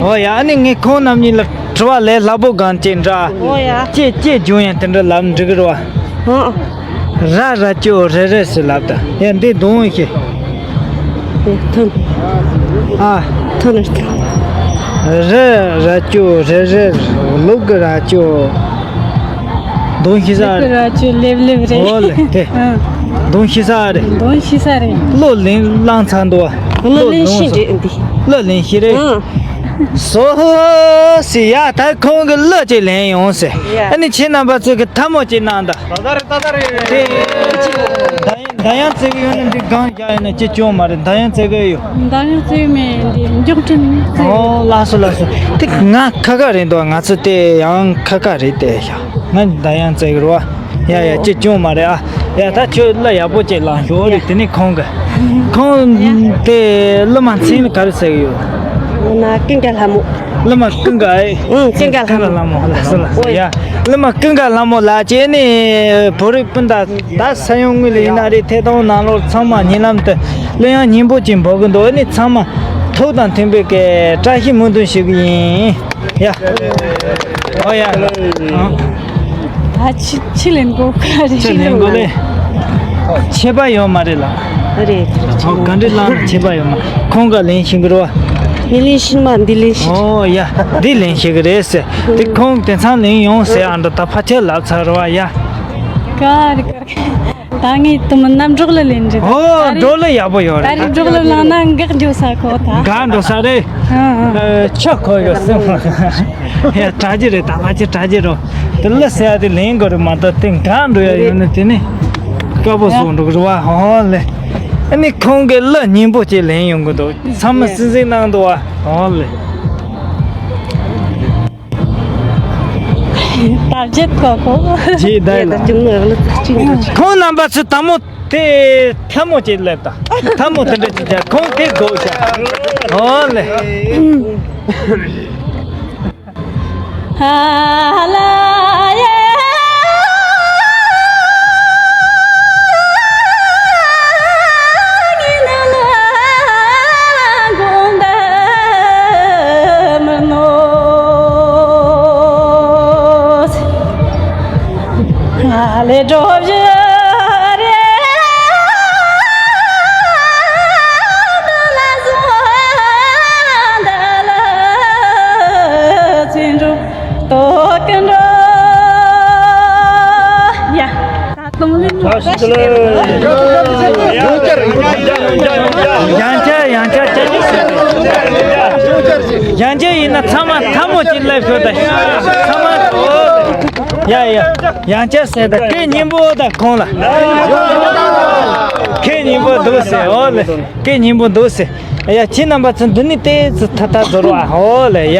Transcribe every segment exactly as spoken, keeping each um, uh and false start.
ཨོ་ཡ། ཨ་ནི་ངས་ཁོང་རྣམ་གཉིས་ལ་དྲི་བ་ལས་སླ་པོ་གང་ཅིག་འདྲ། ཨོ་ཡ། ཅེས་ཅེས་བྱུང་ཡང་དེ་འདྲ་ལབ་འགྲིག་གི་རེད་བ། ཨོ། ར་ར་ཅོ་རེ་རེ་ཟེར་ལབ་ད། ཡ་འདི་གདོང་ཤེས། ཐོན། ཨ། ཐོན་ནས། རི་ར་ཅོ་རི་རི། ལུག་གི་ར་ཅོ། གདོང་ཤེས་ས་རེད། ལུག་གི་ར་ཅོ་ལེབ་ལེབ་རེད། ཨོ་ལེ་དེ། ཨ། གདོང་ཤེས་ས་རེད། གདོང་ཤེས་ས་རེད། བློ་ལིང་ལང་ཚང་འདུག་བ། བློ་ལིང་ཤེས་རེད་འདི། བློ་ལིང་ཤེས་རེད། ཨ། སོ་ཧོ་ཟེར་ཡ། ད་ཁོང་གི་གླུ་ཅིག་ལེན་ཡོང་ཟེར། ཡ། ཨ་ནི་ཁྱེད་རྣམ་པ་ཚོ་གི་ཐལ་མོ་ཅིག་གནང་དང་། ད་ལྟ་རེད་ད་ལྟ་རེད། དེ། ད་ཡང་ད་ཡང་བརྩེ་གི་ཡོད་ན་འདི་གང་བཞག་ཡོད་ན་ཅི་སྐྱོན་མ་རེད། ད་ཡང་བརྩེ་གི་ཡོད། ད་ཡང་བརྩེ་མེད་འདི་མགྱོགས་དྲན་བརྩེ། ཨོ་ལགས་སོ་ལགས་སོ། དེ་ང་ཁ་ཁ་རེད་འདུག་ང་ཚོ་དེ་ཡང་ཁ་ཁ་རེད་དེ་ཤག་ང་ད་ཡང་བརྩེ་གི་རེད་བ། ཡ་ཡ་ཅི་སྐྱོན་མ་རེད་ཨ། ཡ་ད་ཁྱོད་གླུ་ཡག་པོ་ཅིག་བླངས་ཤོག་རེད། དེ་ནས་ཁོང་གི། ཁོང་དེ་གླུ་མ་མཚན་ག་རེ་ཟེར་གི་ཡོད། ན་ཀུན་དགའ་ལྷ་མོ། གླུ་མ་ཀུན་དགའ་ཨེ། ཨུང་ཀུན་དགའ་ལྷ་མོ། ལྷ་མོ་ལགས་སོ་ལགས་སོ། ཡ། གླུ་མ་ཀུན་དགའ་ལྷ་མོ་ལགས་ཀྱིས་ནི་བོད་རིགས་སྤུན་ཟླ་ད་ས་ཡོམ་དངོས་ལ་ཡིན་ན་རེད། ཐད་གཏོང་ནང་ལོགས་ཚང་མ་ཉིན་ལམ་དུ་གླུ་དབྱངས་སྙན་པོ་ཅིག་འབོད་གི་འདུག་ཨ་ནི་ཚང་མ་ཐུགས་དང་མཐུན་པའི་གི་བཀྲ་ཤིས་སྨོན་འདུན་ཞུ་གི་ཡིན། ཡ། ཨོ་ཡ། ཨང་། ད་ཕྱི་ཕྱི་ལེན་གོ་ག་རེ། ཕྱི་ལེན་གོ་ལེ། ཆད་པ་ཡོད་མ་རེད་ལ། རེད། ཨོ་ག་འདྲི་ལ་ཆད་པ་ཡོད་མ། ཁོང་ག་ལེན་ཤིང་གི་རོ། མི་ལེན་ཤིང་མ་འདི་ལེན་ཤིང་། ཨོ་ཡ། འདི་ལེན་ཤིང་གི་རེད་ཟེར། དེ་ཁོང་དེ་ཚང་ལེན་ཡོང་ཟེར། ཨ་འདྲ་ད་ཕ་ཆད་ལབ་ཚར་རོ་ཡ། ག་རེ་ག་རེ། ད་ངས་དུ་མི་རྣམ་གྲོགས་ལ་ལེན་རེད། ཨོ་འགྲོ་ལ་ཡག་པོ་ཡོད་ད་རེད། རེད་འགྲོགས་ལ་ལངས་ན་འགག་འགྱོ་ས་གོ་ད། འགག་འགྲོ་ས་རེད། ཨ་ཨ། ཆོ་གོ་ཡོད་སེམས། ཡ་དྲ་རྒྱ་རེད་ད་ཕ་ཆེ་དྲ་རྒྱ་རོ། དུ་ལ་ཟེར་ཡ་དེ་ལེན་དགོས་རེད་མ་གཏོགས་དེ་འགག་འགྲོ་ཡ་ཡོད་ན་དེ་ནི་དཀའ་པོ་བཟོ་འགྲོ་གི་རེད་བ། ཧོ་ལེ། ཨ་ནི་ཁོང་གི་གླུ་སྙན་པོ་ཅིག་ལེན་ཡོང་གི་འདུག་ཚང་མ་སིང་སིང་གནང་འདུག་བ། ཧོ་ལེ། ད་བརྗེད་གོ་གོ། རྗེས་ད་ཡ་ད་ལ་ཅུང་ནོར་ལ་ཙག་ཅིག་འདུག་ཁོང་རྣམ་པ་ཚོ་དལ་མོ་དེ་ཐལ་མོ་ཅིག་སླེབས་དང་། ཐལ་མོ་དེ་འདྲ་ཅིག་བྱ། ཁོང་དེ་དགོས་བྱ། ཨོ་ལེ། ཧ་ལ་ཡ། ཡང་བསྐྱར་ཡང་བསྐྱར་བསྐྱར་ཡང་བསྐྱར་ཡིན་ན་ཚང་མ་ཐལ་མོ་ཅིག་སླེབས་ཤོག་ད། ཚང་མ་ཡ་ཡ་ཡང་བསྐྱར་ཟེར་ད། སྐད་སྙན་པོ་ད་ཁོང་ལ། སྐད་སྙན་པོ་འདུག་ཟེར། ཨོ་ལེ། སྐད་སྙན་པོ་འདུག་ཟེར། ཡ་ཁྱེད་རྣམ་པ་ཚོ་འདི་ནས་ཏོག་ཙམ་ཐ་ཐ་ཟོར་བ། ཧོ་ལེ་ཡ།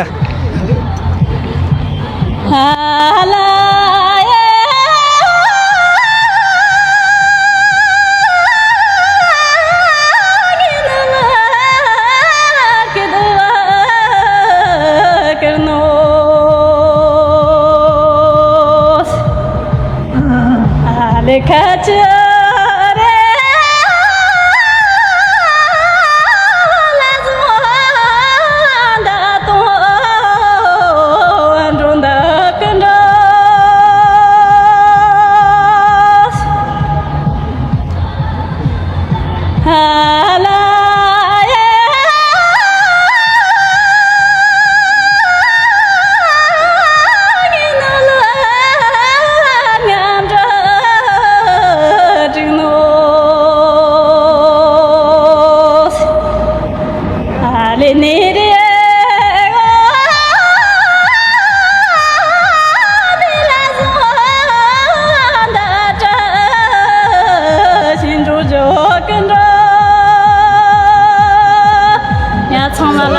ཡ་ཚང་མ་ལ།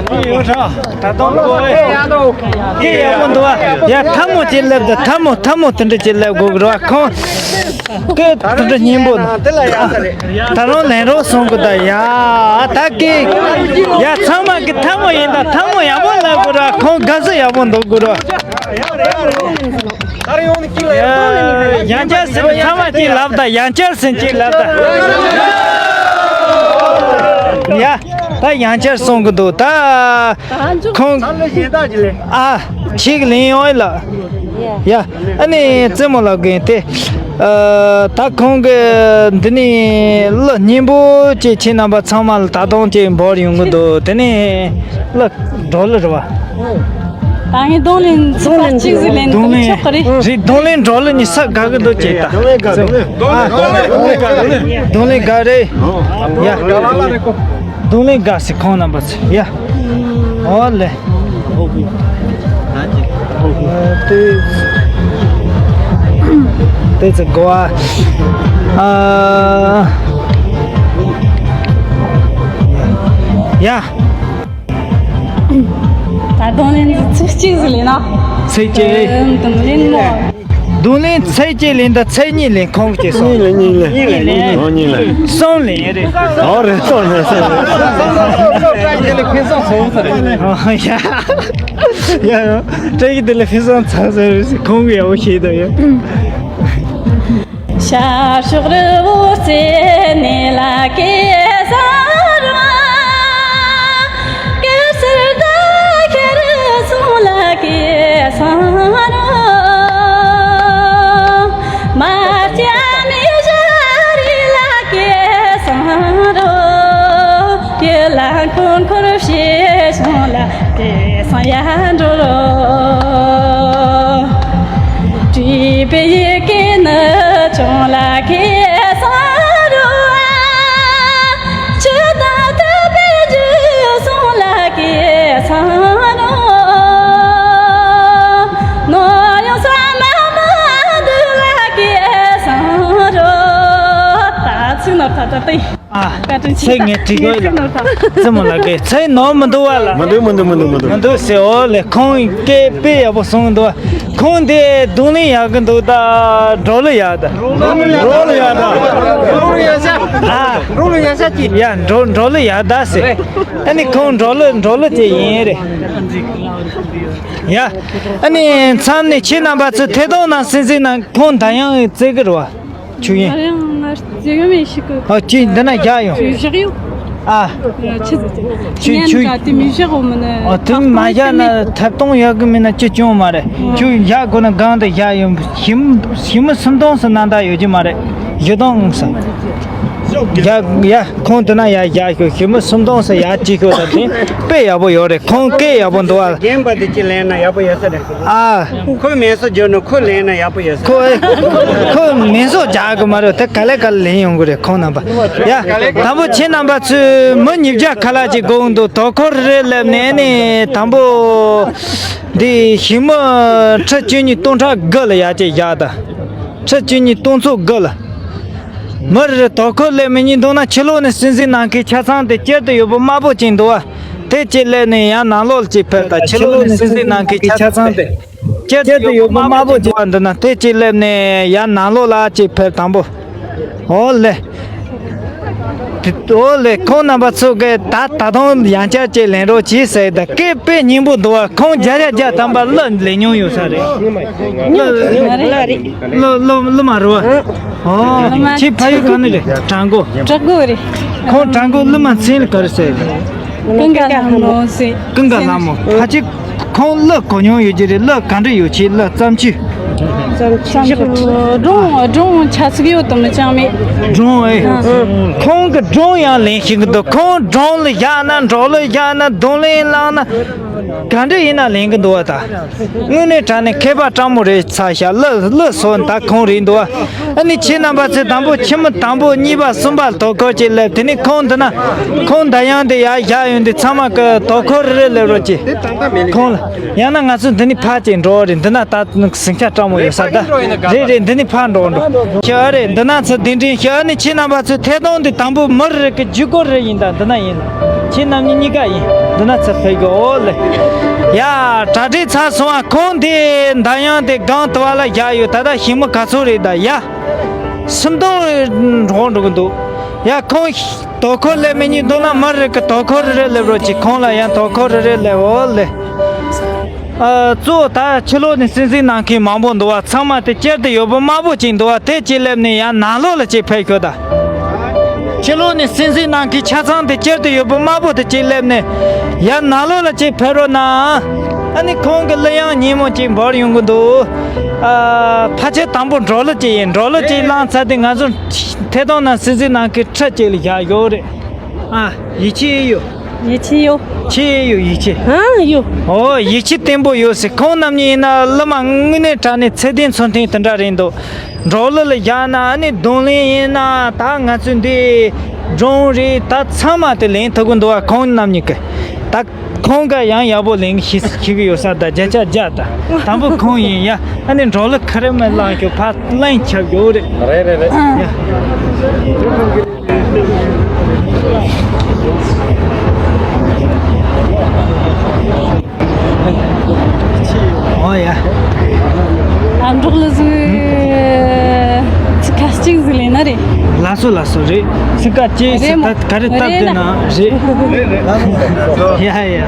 ཨ། ཡོད་ཧྲ། ད་དུང་གོ་བས། སྐད་ཡག་པོ་འདུག་བ། ཡ་ཐལ་མོ་ཅིག་སླེབས་ད། ཐལ་མོ་ཐལ་མོ་དེ་འདྲ་ཅིག་སླེབས་དགོས་གི་རེད་བ། ཁོང་སྐད་དེ་འདྲ་སྙན་པོ་འདུག་ད་རུང་ལེན་རོགས་གསུང་གི་ད། ཡ་ད་སྐད་ཡ་ཚང་མ་གི་ཐལ་མོ་ཡིན་ད། ཐལ་མོ་ཡག་པོ་སླེབས་དགོས་རེད་བ། ཁོང་དགའ་བསུ་ཡག་པོ་འདུག་གི་རེད་བ། ཡང་བསྐྱར་ཟིན་ཚང་མ་གཅིག་ལབ་དང་། ཡང་བསྐྱར་ཟིན་གཅིག་ལབ་དང་། ཡ། ད་ཡང་བསྐྱར་གསུང་གི་འདུག་ད་ཁོང་། ཨ། ཁྱེད་ལེན་ཡོང་ལ། ཡ། ཨ་ནི་རྩེད་མོ་ལགས་ཀྱིས་དེ། ཨ། ད་ཁོང་གི་འདི་ནས་གླུ་སྙན་པོ་ཅིག་ཁྱེད་རྣམ་པ་ཚང་མ་ལ་ད་དུང་ཅིག་འབོར་ཡོང་གི་འདུག་དེ་ནས་གླུ་འགྲོ་གླུ་རེད་བ། ད་ངས་རྡུང་ལེན་ཚིག་གཅིག་ཟིག་ལེན་དུས་ཆོག་གི་རེད། རེད། རྡུང་ལེན་འགྲོ་གླུ་གཉིས་ས་དགའ་གི་འདུག་ཅེས་ད། རྡུང་ལེན་དགའ་རེད། ཡ། རྡུང་ལེན་དགའ་སི་ཁོང་རྣམ་པ་ཚོ་ཡ། ཨོ་ལེ། དེ་ཚེ་གོ་བ། ཨ། ཡ། ད་རྡུང་ལེན་ཚིག་གཅིག་ཟིག་ལེན་ན། ཚིག་གཅིག་རྡུང་ལེན་མོ། རྡུང་ལེན་ཚིག་གཅིག་ལེན་ད་ཚིག་གཉིས་ལེན་ཁོང་གཅིག་གཉིས་ལེན་གཉིས་ལེན། གཉིས་ལེན། ཨོ་གཉིས་ལེན། གསུམ་ལེན་རེད། ཨོ་རེད་གསུམ་ལེན་གསུམ་ལེན། ཨོ་ཡ། ཡ་ཡ། བཀྲ་ཤིས་བདེ་ལེགས་ཕུན་སུམ་ཚོགས་ཟེར་ཁོང་གི་ཡག་པོ་ཤེས་ད་ཡ། ཤར་ཕྱོགས་རི་བོ་རྩེ་ནས་ལ་ཀེ་ས་རུ། ཀེ་སར་ད་ཁེར་སོང་ལ་ཀེ་ས་རུ། མ་ཅ་མི་ཞ་རི་ལ་ཀེ་ས་རུ། ཡི་ལ་འཁོར་འཁོར་བྱེད་སོང་ལ། དེ་སང་ཡར་འགྲོ་རོགས། བྲིས་པའི་ཡི་གེ་ནི་ཅུང་ལ་ཁེ་སང་རུ། ཆུ་དང་ཐུབ་པའི་རྒྱུ་སོང་ལ་ཁེ་སང་རུ། ནོར་ཡོང་ས་མ་མ་འདུག་ལ་ཁེ་སང་རུ། ད་ཚིག་ནོར་ཐ་ཐ་ཏེ། ཨ། བཀའ་དྲིན་ཆེ། ཚེ་ངས་བྲིས་དགོས་ལ། རྩེད་མོ་ལགས་ཀྱིས་ཚེ་ནོར་མི་འདུག་བ་ལ། མི་འདུག་མི་འདུག་མི་འདུག་མི་འདུག་མི་འདུག་ཟེར། འོ་ལེ། ཁོང་སྐད་དཔེ་ཡག་པོ་གསུངས་འདུག་ཁོང་དེ་རྡུང་ལེན་ཡག་གི་འདུག་ད་འགྲོ་ལེ་ཡག་ད། འགྲོ་ལེ་ཡག་ད། འགྲོ་ལེ་ཡག་ཤ། ཨ། འགྲོ་ལེ་ཡག་ཤ་ཅི། ཡ། འགྲོ་འགྲོ་ལེ་ཡག་ད་ཟེར། ཨ་ནི་ཁོང་འགྲོ་ལེ་འགྲོ་ལེ་ཅི་ཡིན་རེད། ཡ། ཨ་ནི་མཚམས་ནས་ཁྱེད་རྣམ་པ་ཚོ་ཐད་གཏོང་ནང་སེམས་སེམས་ནང་ཁོང་འདི་ཡང་རྩེ་གི་རེད་བ། ཆུ་ཡིན། ད་རེང་ང་རྩེ་གི་མེད་ཤི་གི། ཨ། ཅི་འདི་ན་བཞག་ཡོང་། ཅི་བཞག་ཡོང་། ཨ། ཆི་ཟེར་ཆི། ཆུ་ཆུ། ཉན་ག་དེ་མི་བཞག་གོ་མི་ནི། ཨ། དེ་མ་བཞག་ན་ཐད་གཏོང་ཡག་གི་མིན་ན་ཅི་བྱུང་མ་རེད། ཨ། ཆུ་བཞག་དགོས་ན་གང་དུ་བཞག་ཡོང་། ཞི་མི་ཞི་མི་སུམ་སྟོང་སུ་ནང་ད་ཡོད་ཀྱི་མ་རེད། བཞི་སྟོང་སུ། ཡ་ཡ། ཁོང་དེ་ན་ཡ་ཡ་ཤོག་ཞི་མི་སུམ་སྟོང་སུ་ཡ་གཅིག་ཤོག་ད་དེ་དཔེ་ཡག་པོ་ཡོད་རེད། ཁོང་སྐད་ཡག་པོ་འདུག་ཨ། རྒན་པ་དེ་ཅི་ལེན་ན་ཡག་པོ་ཡོད་ས་རེད། ཨ། ཁོས་མེ་སོ་བརྗོད་ནོ་ཁོས་ལེན་ན་ཡག་པོ་ཡོད་ས། ཁོ་ཁོ་མེ་སོ་རྒྱག་གི་མ་རེད། དེ་ག་ལེ་ག་ལེ་ལེན་ཡོང་གི་རེད་ཁོང་རྣམ་པ། ཡ། དང་པོ་ཁྱེད་རྣམ་པ་ཚོས་མི་ཉིས་བརྒྱ་ཁ་ལག་ཅིག་དགོས་འདུག་དོ་ཁོར་རེ་ལེབ་ནས་ནི་དང་པོ། འདི་ཞི་མི་ཁྲི་བཅུ་གཉིས་སྟོང་ཕྲག་དགུ་ལ་ཡ་ཅེ་བཞག་ད། ཁྲི་བཅུ་གཉིས་སྟོང་ཚོ་དགུ་ལ། མི་རེ་རེ་དོ་ཁོར་ལེབ་མི་གཉིས་འདུག་ན་ཕྱི་ལོགས་ནས་སྲིད་འཛིན་ནང་ཁའི་ཆ་ཚང་དེ་སྤྱིར་དུ་ཡོད་པོ་དམར་པོ་ཅིག་འདུག་བ། དེ་གཅིག་ལེབ་ནས་ཡང་ནང་ལོགས་ལ་གཅིག་ཕེབས་དང་ཕྱི་ལོགས་ནས་སྲིད་འཛིན་ནང་ཁའི་ཆ་ཚང་དེ། སྤྱིར་དུ་ཡོད་པོ་དམར་པོ་ཅིག་འདུག་ན་དེ་གཅིག་ལེབ་ནས་ཡང་ནང་ལོགས་ལ་གཅིག་ཕེབས་དང་པོ། ཨོ་ལེ། དེ་ཨོ་ལེ། ཁོང་རྣམ་པ་ཚོ་གིས་ད་ད་དུང་ཡང་བསྐྱར་གཅིག་ལེན་རོགས་གྱིས་ཟེར་ད་སྐད་དཔེ་སྙན་པོ་འདུག་བ། ཁོང་བརྒྱ་ཆ་བརྒྱ་ཐམ་པ་གླུ་ལེན་མྱོང་ཡོད་ས་རེད། གླུ་གླུ་གླུ་མ་རེད་བ། ཨོ། ཁྱེད་ཕ་ཡུལ་ག་ནས་རེད། བྲག་འགོ། བྲག་འགོ་རེད། ཁོང་བྲག་འགོ་གླུ་མ་མཚན་ལ་ག་རེ་ཟེར། ཀུན་དགའ་ལྷ་མོ་ཟེར། ཀུན་དགའ་ལྷ་མོ། ཕལ་ཆེར་ཁོང་གླུ་གོ་མྱོང་ཡོད་ཀྱི་རེད། གླུ་ག་འདྲ་ཡོད། ཁྱེད་གླུ་བརྩམས་ཆོས། བརྩམས་ཆོས། སྒྲུང་སྒྲུང་ཆ་ཚིག་ཡོད་དམ་ཅང་མེད། སྒྲུང་ཨེ། ཨ། ཁོང་གི་སྒྲུང་ཡང་ལེན་ཤེས་ཀྱི་འདུག་ཁོང་སྒྲུང་ལ་བཞག་ན་འགྲོ་ལ་བཞག་ན་རྡུང་ལེན་བླངས་ན་ག་འདྲ་ཡིན་ན་ལེན་གྱི་འདུག་བ་ད། དངོས་གནས་དྲང་གནས་མཁས་པ་སྤྲང་མོ་རེད་ཚ་ཤག་གླུ་གླུ་སོགས་ད་ཁོང་རེད་འདུག་བ། ཨ་ནི་ཁྱེད་རྣམ་པ་ཚོས་དང་པོ་ཁྱིམ་མི་དང་པོ་གཉིས་པ་གསུམ་པ་དོ་ཁུར་གྱིས་སླེབས། དེ་ནས་ཁོང་འདི་ན་ཁོང་འདི་ཡང་དེ་ཡར་བཞག་ཡོང་དུས་ཚང་མ་གི་དོ་ཁུར་རེ་རེ་སླེབས་རོགས་གྱིས། ཁོང་ལ་ཡང་ན་ང་ཚོ་འདི་ནས་ཕར་ཅིག་འགྲོ་རེད། འདི་ན་ད་ཟིང་ཆ་སྤྲང་མོ་ཡོད་ས་ད། རེད་རེད། འདི་ནས་ཕར་འགྲོ་འགྲོ་ཤི་ཨ་རེད། འདི་ན་ཚོ་གདན་འདྲེན་ཤི་ཨ་ནི་ཁྱེད་རྣམ་པ་ཚོས་ཐད་གཏོང་འདི་དང་པོ་མི་རེ་རེ་གི་བརྒྱུད་སྐུར་རེ་ཡིན་ད། འདི་ན་ཡིན་ཁྱེད་རྣམ་གཉིས་གཉིས་ཀ་ཡིན། འདི་ན་ཚོ་ཕེབས་དགོས་ཨོ་ལེ། ཡ་གྲ་སྒྲིག་ཚར་སོང་ཨ། ཁོང་དེ་འདི་ཡང་དེ་སྒང་དུ་བ་ལ་བཞག་ཡོད། ད་ད་ཞིང་མི་ག་ཚོད་རེད་ད་ཡ། སུམ་སྟོང་འགྲོ་འགྲོ་གི་འདུག་ཡ་ཁོང་དོ་ཁུར་ལེན་མི་གཉིས་འདུག་ན་མི་རེ་གི་དོ་ཁུར་རེ་རེ་སླེབས་རོགས་གྱིས། ཁོང་ལ་ཡང་དོ་ཁུར་རེ་རེ་སླེབས་ཨོ་ལེ། ཨ་གཙོ་བོ་ད་ཕྱི་ལོགས་ནས་སྲིད་འཛིན་ནང་མཁན་མང་པོ་འདུག་བ། ཚང་མ་དེ་སྤྱིར་དུ་ཡོད་པོ་དམར་པོ་ཅིག་འདུག་བ། དེ་གཅིག་སླེབས་ནས་ཡང་ནང་ལོགས་ལ་གཅིག་ཕེབས་ཤོག་ད། ཕྱི་ལོགས་ནས་གསན་གཟིགས་གནང་མཁན་ཆ་ཚང་དེ་དཀྱིལ་དུ་ཡོད་པ་དམར་པོ་དེ་གཅིག་སླེབས་ནས་ཡར་ནང་ལོགས་ལ་གཅིག་ཕེབས་རོགས་གནང་། ཨ་ནི་ཁོང་གི་གླུ་དབྱངས་སྙན་མོ་གཅིག་འབར་ཡོང་གི་འདུག་ཨ། ཕལ་ཆེར་དང་པོ་འབྲོག་གླུ་གཅིག་ཡིན། འབྲོག་གླུ་གཅིག་བླངས་ཚར་དུས་ང་ཚོ་ཐད་གཏོང་ནང་གསན་གཟིགས་གནང་མཁན་ཁྲི་གཅིག་ལ་བཞག་ཡོད་རེད། ཨ། ཡིད་ཆེས་ཡོད། ཡིད་ཆེས་ཡོད། ཆེས་ཡོད། ཡིད་ཆེས། ཨ། ཡོད། ཨོ། ཡིད་ཆེས་བརྟན་པོ་ཡོད་ཟེར། ཁོང་རྣམ་གཉིས་ཡིན་ན་གླུ་མ་དངོས་གནས་དྲང་གནས་ཚད་ལྡན་ཚད་ལྡན་དེ་འདྲ་རེད་འདུག་འབྲོག་གླུ་ལ་བཞག་ན། ཨ་ནི་རྡུང་ལེན་ཡིན་ན། ད་ང་ཚོའི་འདི་སྒྲུང་རེད། ད་ཚང་མ་དེ་ལེན་ཐུབ་ཀྱི་འདུག་བ། ཁོང་རྣམ་གཉིས་ཀྱིས། ད་ཁོང་ག་ཡང་ཡག་པོ་ལེན་ཤེས་ཤེས་ཀྱི་ཡོད་ས། ད་བརྒྱ་ཆ་བརྒྱ། ད་དང་པོ་ཁོང་ཡིན་ཡ། ཨ་ནི་འབྲོག་གླུ་ཁ་རེ་མ་བླངས་ཁྱོད་ཕར་བླངས་ཁྱབ་ཡོད་རེད། རེད་རེད་རེད། ཡ། ཨོ་ཡ། ཨ། འབྲོག་གླུ་ཟིག་ཚིག་ཁ་གཅིག་ཟིག་ལེན་ན་རེད། ལགས་སོ་ལགས་སོ། རེད། ཚིག་ཁ་གཅིག་རེད་མོ། ཟིག་ད་ག་རེ་སྟབས་རེད་ན། བདེ་ན་རེད། ཡ་ཡ།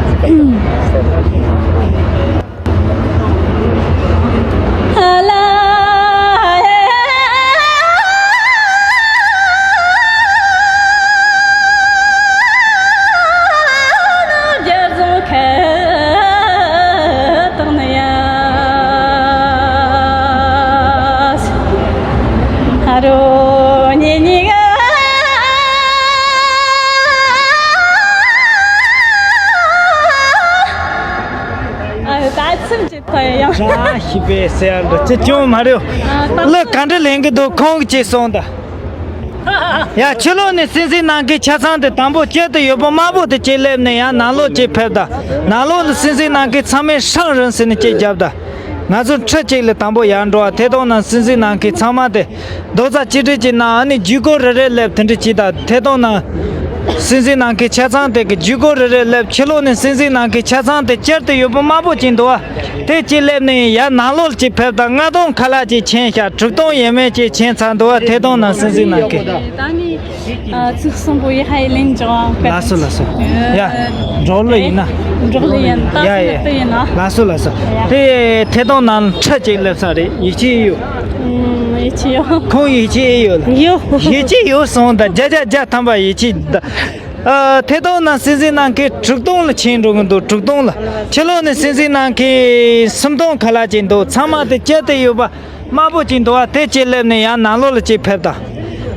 ཨ། ད་ཚིམ་གྱི་ཐོ་ཡང་། བཀྲ་ཤིས་པའི་ཟེར་ཡ་འདྲ་ཅི་ཅུང་མ་རེད། ཨ། ད་གླུ་ག་འདྲ་ལེན་གི་འདུག་ཁོང་གིས་ཅིག་གསུངས་དང་། ཡ། ཕྱི་ལོགས་ནས་གསན་གཟིགས་གནང་མཁན་ཆ་ཚང་དེ་དང་པོ་དཀྱིལ་དུ་ཡོད་པ་དམར་པོ་དེ་གཅིག་སླེབས་ནས་ཡར་ནང་ལོགས་གཅིག་ཕེབས་དང་། ནང་ལོགས་ལ་གསན་གཟིགས་གནང་མཁན་ཚང་མས་ཧྲང་རིང་ཟེར་ནས་གཅིག་བརྒྱབ་དང་། ང་ཚོ་ཁྲི་གཅིག་ལ་དང་པོ་ཡར་འགྲོ་བ། ཐད་གཏོང་ནང་གསན་གཟིགས་གནང་མཁན་ཚང་མ་དེ་རྡོག་རྩ་གཅིག་སྒྲིལ་གྱི་ནང་། ཨ་ནི་བརྒྱུད་སྐུལ་རེ་རེ་སླེབས། དེ་འདྲ་གྱིས་དང་། ཐད་གཏོང་ནང་གསན་གཟིགས་གནང་མཁན་ཆ་ཚང་དེ་གི་བརྒྱུད་སྐུལ་རེ་རེ་སླེབས། ཕྱི་ལོགས་ནས་གསན་གཟིགས་གནང་མཁན་ཆ་ཚང་དེ་དཀྱིལ་དུ་ཡོད་པ་དམར་པོ་གཅིག་འདུག་བ། དེ་གཅིག་སླེབས་ནས་ཡར་ནང་ལོགས་གཅིག་ཕེབས་དང་། ལྔ་སྟོང་ཁ་ལག་གཅིག་ཕྱིན་ཤག་དྲུག་སྟོང་ཡས་མས་གཅིག་ཕྱིན་ཚར་འདུག་བ། ཐད་གཏོང་ནང་གསན་གཟིགས་གནང་མཁན། ཨ། ཚིག་གསུམ་པོ་ཡི་ཧའི་ལེན་ཅོང་། ལགས་སོ་ལགས་སོ། ཡ། འབྲོག་གླུ་ཡིན་ན། འབྲོག་གླུ་ཡིན་ད། ཡ་ཡ། ཡིན་ན། ལགས་སོ་ལགས་སོ། ཡ། དེ་ཐད་གཏོང་ནང་ཁྲི་གཅིག་སླེབས་ས་རེད། ཡིད་ཆེས་ཡོད། ཨུམ། ཡིད་ཆེས་ཡོད། ཁོང་ཡིད་ཆེས་ཡོད། ཡོད། ཡིད་ཆེས་ཡོད་གསུངས་དང་། བརྒྱ་ཆ་བརྒྱ་ཐམ་པ་ཡིད་ཆེས་ད། ཨ། ཐད་གཏོང་ནང་གསན་གཟིགས་གནང་མཁན་དྲུག་སྟོང་ལ་ཕྱིན་འགྲོ་གི་འདུག་དྲུག་སྟོང་ལ། ཕྱི་ལོགས་ནས་གསན་གཟིགས་གནང་མཁན་སུམ་སྟོང་ཁ་ལག་ཅིག་འདུག་ཚང་མ་དེ་དཀྱིལ་དུ་ཡོད་པ། དམར་པོ་གཅིག་འདུག་བ། དེ་གཅིག་སླེབས་ནས་ཡར་ནང་ལོགས་ལ་གཅིག་ཕེབས་དང་།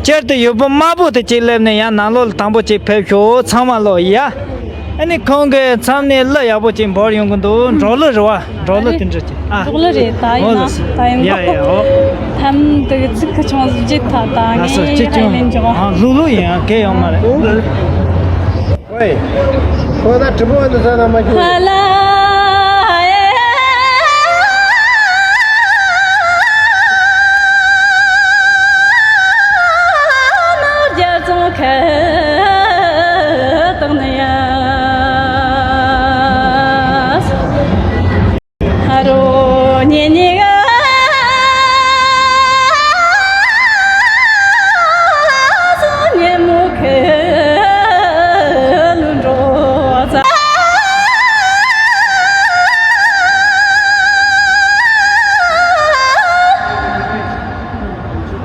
དཀྱིལ་དུ་ཡོད་པ་དམར་པོ་དེ་གཅིག་སླེབས་ནས་ཡར་ནང་ལོགས་ལ་དང་པོ་གཅིག་ཕེབས་ཤོག་ཚང་མ་ལོག་ཡ། ཨ་ནི་ཁོང་གི་མཚམས་ནས་གླུ་ཡག་པོ་གཅིག་འབར་ཡོང་གི་འདུག་འབྲོག་གླུ་རེད་བ། འབྲོག་གླུ་དེ་འདྲ་ཅིག་ཨ། འབྲོག་གླུ་རེད། ད་ཡིན་ན། ཨོ་ལགས་སོ། ད་ཡིན་ཡ་ཡ། ཨོ། ཐམ་དུ་ཚིག་ཁ་ཆུང་ཟིག་ཅིག་ཐ་ད། ལགས་སོ། ངས་ཅིག་ཡ་ཅུང་། ལེན་ཅོང་། ཨ། ལྷུག་ལྷུག་ཡིན། ཨ། གལ་ཡོད་མ་རེད། ཨོ། ཝེ། ཁོ་ད་དྲི་བ་འདི་ས་ན་མ་ཞུ། ཧ་ལ།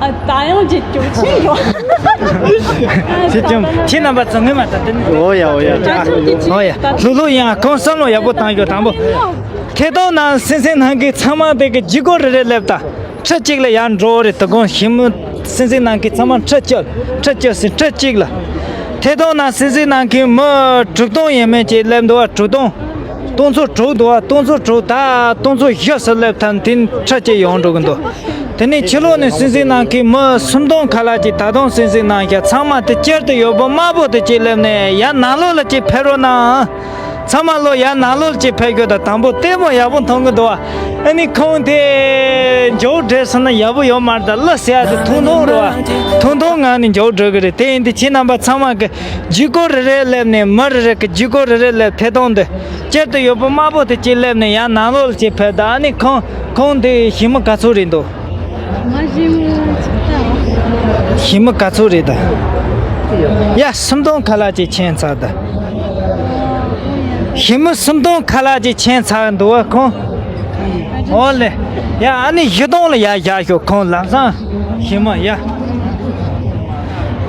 ཨ། ད་ཡང་ཅིག་སྐྱོ་ཆེན་འགྲོ། ཁྱེད་ཀྱང་ཁྱེད་རྣམ་པ་ཚོ་ངོ་མ་ད་དེ་ནི། ཨོ་ཡ་ཨོ་ཡ། ད་ཅུང་ཅིག་ཅིག་ཨོ་ཡ། ད་ལྷུག་ལྷུག་ཡིན། ཨ། ཁོང་བསམ་བློ་ཡག་པོ་བཏང་ཡོད། དང་པོ་ཐད་གཏོང་ནང་གསན་གཟིགས་གནང་མཁན་ཚང་མ་དེ་གི་བརྒྱུད་སྐུལ་རེ་རེ་སླེབས་དང་། ཁྲི་གཅིག་ལ་ཡར་འགྲོ་རེད། དོ་དགོང་ཞི་མོ་གསན་གཟིགས་གནང་མཁན་ཚང་མ་ཁྲི་གཅིག་ཁྲི་གཅིག་ཟིན་ཁྲི་གཅིག་ལ། ཐད་གཏོང་ནང་གསན་གཟིགས་གནང་མཁན་མི་དྲུག་སྟོང་ཡས་མས་ཅིག་སླེབས་འདུག་བ། དྲུག་སྟོང་། སྟོང་ཚོ་དྲུག་འདུག་བ། སྟོང་ཚོ་དྲུག་ད་སྟོང་ཚོ་བཞི་ཙམ་སླེབས་ཐལ། དེ་ཁྲི་གཅིག་ཡོང་འགྲོ་གི་འདུག་དེ་ནས་ཕྱི་ལོགས་ནས་གསན་གཟིགས་གནང་མཁན་མི་སུམ་སྟོང་ཁ་ལག་ཅིག་ད་དུང་གསན་གཟིགས་གནང་ཤག་ཚང་མ་དེ་དཀྱིལ་དུ་ཡོད་པ་དམར་པོ་དེ་གཅིག་སླེབས་ནས་ཡར་ནང་ལོགས་ལ་གཅིག་ཕེབས་རོགས་གནང་། ཚང་མ་ལོ་ཡར་ནང་ལོགས་ལ་གཅིག་ཕེབས་རྒྱུ་དང་། དང་པོ་ལྟད་མོ་ཡག་པོ་མཐོང་གི་འདུག་བ། ཨ་ནི་ཁོང་དེ་མགྱོགས་འགྲོ་སོང་ན་ཡག་པོ་ཡོད་མ་རེད། ད་གླུ་ཟེར་ཡ་དེ་ཐུང་ཐུང་རེད་བ། ཐུང་ཐུང་ངང་ནས་མགྱོགས་འགྲོ་གི་རེད། དེ་ཡིན་དུས་ཁྱེད་རྣམ་པ་ཚང་མ་གི་བརྒྱུད་སྐུལ་རེ་རེ་སླེབས་ནས། མི་རེ་རེ་གི་བརྒྱུད་སྐུལ་རེ་རེ་སླེབས། ཐད་གཏོང་དེ་དཀྱིལ་དུ་ཡོད་པ་དམར་པོ་དེ་གཅིག་སླེབས་ནས་ཡར་ནང་ལོགས་ལ་གཅིག་ཕེབས་དང་། ཨ་ནི་ཁོང་ཁོང་དེ་ཞི་མི་ག་ཚོད་རེད་འདུག་ང་ཞི་མི་ཆགས་ད། ཞི་མི་ག་ཚོད་རེད་ད། ཡ། སུམ་སྟོང་ཁ་ལག་ཅིག་ཕྱིན་ཚར་ད། ཞི་མི་སུམ་སྟོང་ཁ་ལག་ཅིག་ཕྱིན་ཚར་འདུག་བ་ཁོང་། ཨོ་ལེ། ཡ། ཨ་ནི་བཞི་སྟོང་ལ་ཡར་བཞག་ཤོག་ཁོང་ལམ་སང་ཞི་མི་ཡ།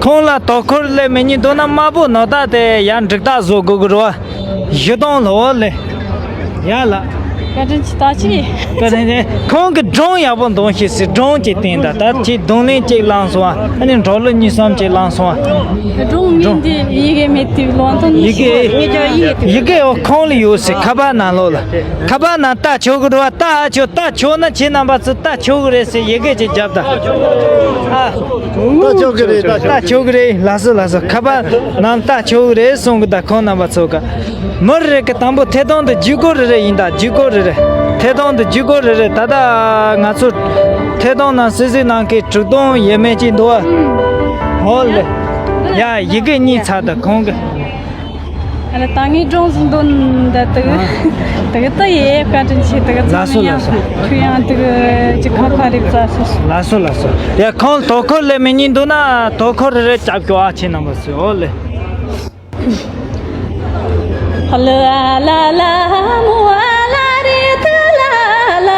ཁོང་ལ་དོ་ཁུར་སླེབས་མི་ཉན་འདུག་ན་དམར་པོ་ནོར་བདག་དེ་ཡར་འགྲིག་རྟགས་བཟོ་དགོས་ཀྱི་རེད་བ། གཞུ་དོང་ལོ་ལེ། ཡ་ལ། བཀའ་དྲིན་ཆེ་ད་ཅི། བཀའ་དྲིན་ཆེ། ཁོང་གི་སྒྲུང་ཡག་པོ་འདོན་ཤེས་སི་སྒྲུང་ཅིག་བསྟན་ད། ད་ཅི་རྡུང་ལེན་ཅིག་བླངས་སོང་བ། ཨ་ནི་འགྲོ་ལུགས་གཉིས་གསུམ་ཅིག་བླངས་སོང་བ། སྒྲུང་ངས་འདི་ཡི་གེ་མེད་དུས་ལོང་དོན་ཡི་གེ། ཡི་གེ་འོ་ཁོང་ལ་ཡོད་སི་ཁ་པར་ནང་ལོགས་ལ། ཁ་པར་ནང་ལྟ་ཆོག་གི་རེད་བ། ལྟ་ཨ་ཆོག་ལྟ་ཆོག་ན་ཁྱེད་རྣམ་པ་ཚོ་ལྟ་ཆོག་གི་རེད་སི་ཡི་གེ་ཅིག་རྒྱབ་ད། ཨ། ལྟ་ཆོག་གི་རེད། ལྟ་ཆོག་གི་རེད། ལགས་སོ་ལགས་སོ། ཁ་པར་ནང་ལྟ་ཆོག་གི་རེད་གསུང་གི་ད་ཁོང་རྣམ་པ་ཚོ་ག་མི་རེ་གི་དང་པོ་ཐད་གཏོང་དུ་བརྒྱུད་སྐུར་རེ་རེ་ཡིན་ད། བརྒྱུད་སྐུར་རེ་རེ། ཐད་གཏོང་དུ་བརྒྱུད་སྐུར་རེ་རེ། ད་ལྟ་ང་ཚོ་ཐད་གཏོང་ནང་སྲིད་ཟིག་ནང་གི་དྲུག་སྟོང་ཡས་མས་ཅིག་འདུག་ཨ། ཧོ་ལེ། ཡ་ཡི་གེ་གཉིས་ཚར་ད་ཁོང་གི་ཨ་ལ་ད་ངའི་སྒྲུང་ཟིག་འདོན་ད་དུ་དུ་ད་ཡེ་བཀའ་དྲིན་ཆེ་དུ་ཚང་ལགས་སོ་ཡང་ལགས་སོ། ཁྱོད་ཡང་དུ་ཅི་ཁ་ཁ་རིག་ཙ་སོ། ལགས་སོ་ལགས་སོ། ཡ་ཁོང་དོ་ཁུར་ལས་མི་ཉན་འདུག་ན་དོ་ཁུར་རེ་རེ་རྒྱབ་སྐྱོ་ཨ་ཆེ་རྣམ་པ་སུ་ཨོ་ལེ། ལ་ལ་ལ་མོ་ཨ་ལ་རེ་ཐ་ལ་ལ་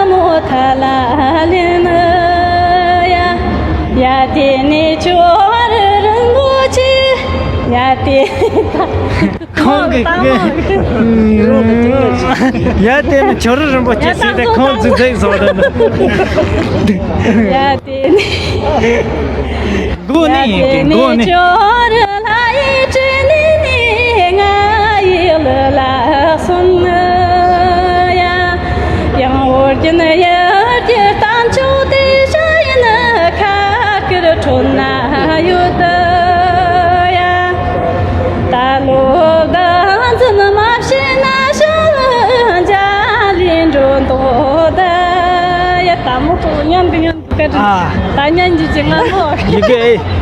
མོ་ཐ་ལ་ལེ་ན་ཡ། ཡ་དེ་ནི་ཅོ་རི་རིན་པོ་ཆེ། ཡ་དེ་ཁོང་གི་ཡ་དེ་ནི་ཅོ་རི་རིན་པོ་ཆེ་ཟེར་ཏེ་ཁོང་ཙི་ཙིག་བཟོ་ར་ན། ཡ་དེ་ནི། མགོ་ནས་ཡིན་གི་མགོ་ནས། ཅོ་རི་ལ་ཡི་ཅི་ནི་ནི་ང་ཡི་ལི་ལ་སོང་ཡ། ཡང་འོར་གྱི་ནི་ཡར་གྱི་གཏམ་ཆོག་དེ་ཤ་ཡི་ནི་ཁ་ཁིར་ཁྲོ་ན་ཡོད་ཡ། ད་ལོ་ད་འཛིན་མ་བྱེད་ན་ཤོང་འཇའ་ལི་འགྲོ་འདོད་ད་ཡ། ད་མོ་ཏོ་ཉན་གི་ཉན། ཨ། ད་ཉན་གྱི་ཅི་ང་ལོ། ཡི་གེ་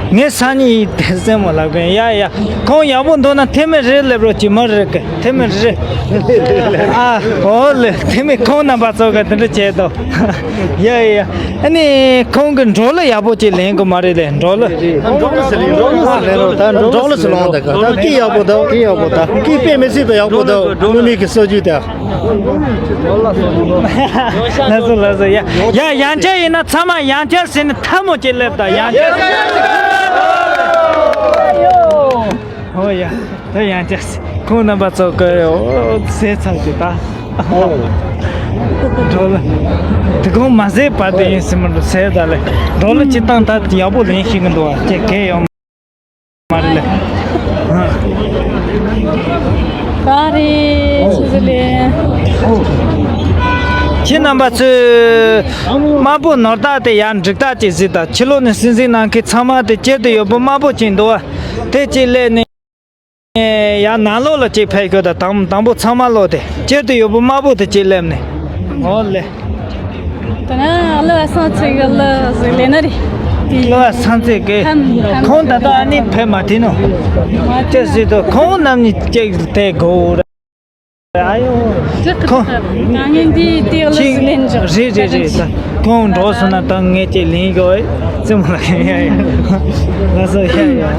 ངའི་སང་ཉིན་ཡི་དེ་སེམས་མོ་ལབ་གི་ཡ་ཡ། ཁོང་ཡག་པོ་འདུག་ན་ཐེ་མེ་རེ་ལེབ་རོ་ཅི་མ་རེ་གི་ཐེ་མེ་རེ། ཨ། ཨོ་ལེ་ཐེ་མེ་ཁོང་རྣམ་པ་ཚོ་ག་དེ་འདྲ་བྱེད་དོ། ཡ་ཡ་ཡ། ཨ་ནི་ཁོང་གི་འགྲོ་ལ་ཡག་པོ་ཅིག་ལེན་གི་མ་རེད་ལེ་འགྲོ་ལ། འགྲོ་ལ་སི་ལེན་འགྲོ་ལ་སི་ལེན་རོ་ད་འགྲོ་ལ་སི་ལོང་ད་ག་ད་སྐྱིད་ཡག་པོ་ད་སྐྱིད་ཡག་པོ་ད་སྐྱིད་དཔེ་མི་སྲིད་ད་ཡག་པོ་ད་མི་མིག་གི་སྲོལ་རྒྱུན་ད། ལགས་སོ་ལགས་སོ། ཡ་ཡ་ཡང་བསྐྱར་ཡིན་ན་ཚང་མ་ཡང་བསྐྱར་ཟེར་ནས་ཐལ་མོ་ཅིག་སླེབས་དང་ཡང་བསྐྱར། ཨོ་ཡ་ད་ཡང་བསྐྱར་ཁོང་རྣམ་པ་ཚོ་གི་ཟས་ཚར་གི་ད། འགྲོ་ལ་དེ་གོང་མ་ཟས་པ་དེ་ཡིན་སྲིད་མི་འགྲོ་ཟས་ད་ལེ་འགྲོ་ལ་སྤྱི་བཏང་ད་ཡག་པོ་ལེན་ཤེས་གི་འདུག་བ་ཅེས་གལ་ཡོང་། མ་རེད་ལེ། ག་རེ་ཆི་ཟིག་ལེ། ཁྱེད་རྣམ་པ་ཚོས་དམར་པོ་ནོར་བདག་དེ་ཡར་འགྲིག་རྟགས་ཅིག་གཟིགས་དང་ཕྱི་ལོགས་ནས་སྲིད་འཛིན་གནང་མཁན་ཚང་མ་དེ་སྤྱིར་དུ་ཡོད་པོ་དམར་པོ་ཅིག་འདུག་བ་དེ་ཅིག་སླེབས་ནས་ཡར་ནང་ལོགས་ལ་ཅིག་ཕེབས་ཤོག་དང་དང་དང་པོ་ཚང་མ་ལོག་དེ་སྤྱིར་དུ་ཡོད་པོ་དམར་པོ་དེ་ཅིག་སླེབས་ནས་འོ་ལེ། ད་ང་ལ་སང་ཚེ་གི་ལ་ཟིག་ལེ་ན་རེ། ལ་སང་ཚེ་གི་ཁམ་ཁམ་ཁོང་ད་ལྟ་ཨ་ནི་ཕེབས་མ་ཐེ་ནོ། ཅེས་ཟེར་དུ་ཁོང་རྣམ་གཉིས་ཅིག་དེ་གོ་ར། ཨ་ཡོ། ཁོང་ད་ངས་འདི་དེ་ལ་ཟིག་ལེན་འཇོག་རེད་རེད་རེད་ད་ཁོང་འགྲོ་སོང་ན་ད་ངས་ཅིག་ལེན་གོ་ཙི་མ་ལ་ཡ་ཡ་ལ་སོ་ཡ་ཡ།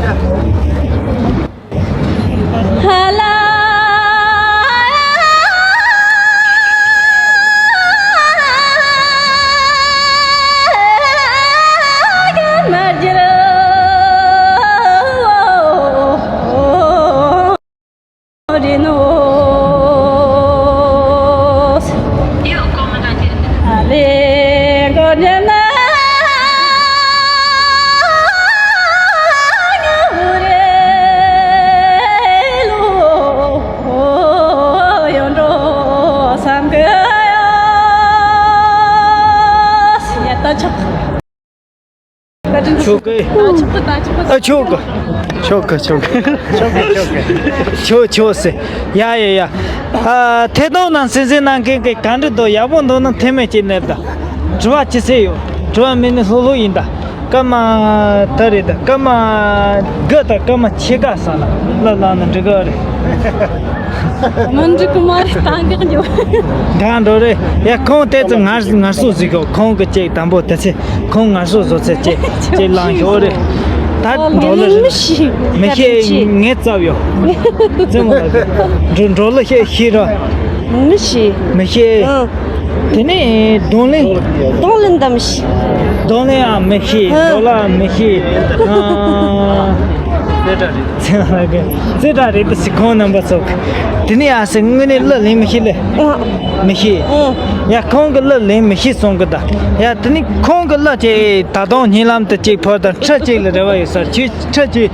ཆོག་གི་ཨ་ཆོག་གི་ཆོག་གི་ཆོག་གི་ཆོག་གི་ཆོག་ཆོག་ཟེར། ཡ་ཡ་ཡ། ཨ་ཐད་གཏོང་ནང་སྲིད་འཛིན་གནང་མཁན་གྱི་ག་འདྲ་འདུག་ཡག་པོ་འདུག་ན་ཐེ་མེ་ཅིག་སླེབས་དང་། དྲི་བ་ཅི་ཟེར་ཡོད། དྲི་བ་མེད་ན་ལྷུག་ལྷུག་ཡིན་ད། སྐར་མ་ད་རེད་ད་སྐར་མ་དགུ་དང་སྐར་མ་ཕྱེད་ཀ་ས་ལ་ལབ་ལབ་ན་འགྲིག་གི་རེད། མི་འགྲིག་གི་མ་རེད་ད་འགག་འགྱོ། འགག་འགྲོ་རེད། ཡ་ཁོང་དེ་ཚོ་ངར་ངར་སོ་ཟིག་གོ་ཁོང་གི་ཅིག་དང་པོ་དེ་ཚེ་ཁོང་ངར་སོ་བཟོ་ཚེ་ཅིག་ཅིག་ལངས་ཤོག་རེད། ད་འགྲོ་ལ་མི་ཤེས་མི་ཤེས་ངས་བཙབ་ཡོད། ཙི་མོ་ལ་འགྲོ་འགྲོ་ལ་ཤེས་ཤེས་ར། མི་ཤེས། མི་ཤེས། ཨང་། དེ་ནས་རྡུང་ལེན། རྡུང་ལེན་དམ་ཤེས། རྡོ་ལེན་ཡང་མི་ཤེས། ཨ། རྡོ་ལ་མི་ཤེས། ཨ། རྩེ་གྲ་རེད། རྩེ་གྲ་རེད། རྩེ་གྲ་རེད་ཟེར། ཁོང་རྣམ་པ་ཚོ། དེ་ནས་ཡ་ཟེར། དངོས་གནས་གླུ་ལེན་མི་ཤེས་ལེ། ཨ། མི་ཤེས། ཨ། ཡ། ཁོང་གི་གླུ་ལེན་མི་ཤེས་གསུང་གི་ད། ཡ། དེ་ནས་ཁོང་གི་གླུ་ཅིག་ད་དུང་སྙན་ལམ་དུ་ཅིག་ཕོར་དང་། ཁྲི་གཅིག་ལ་རེ་བ་ཡོད་ས། ཁྱོད་ཁྲི་གཅིག་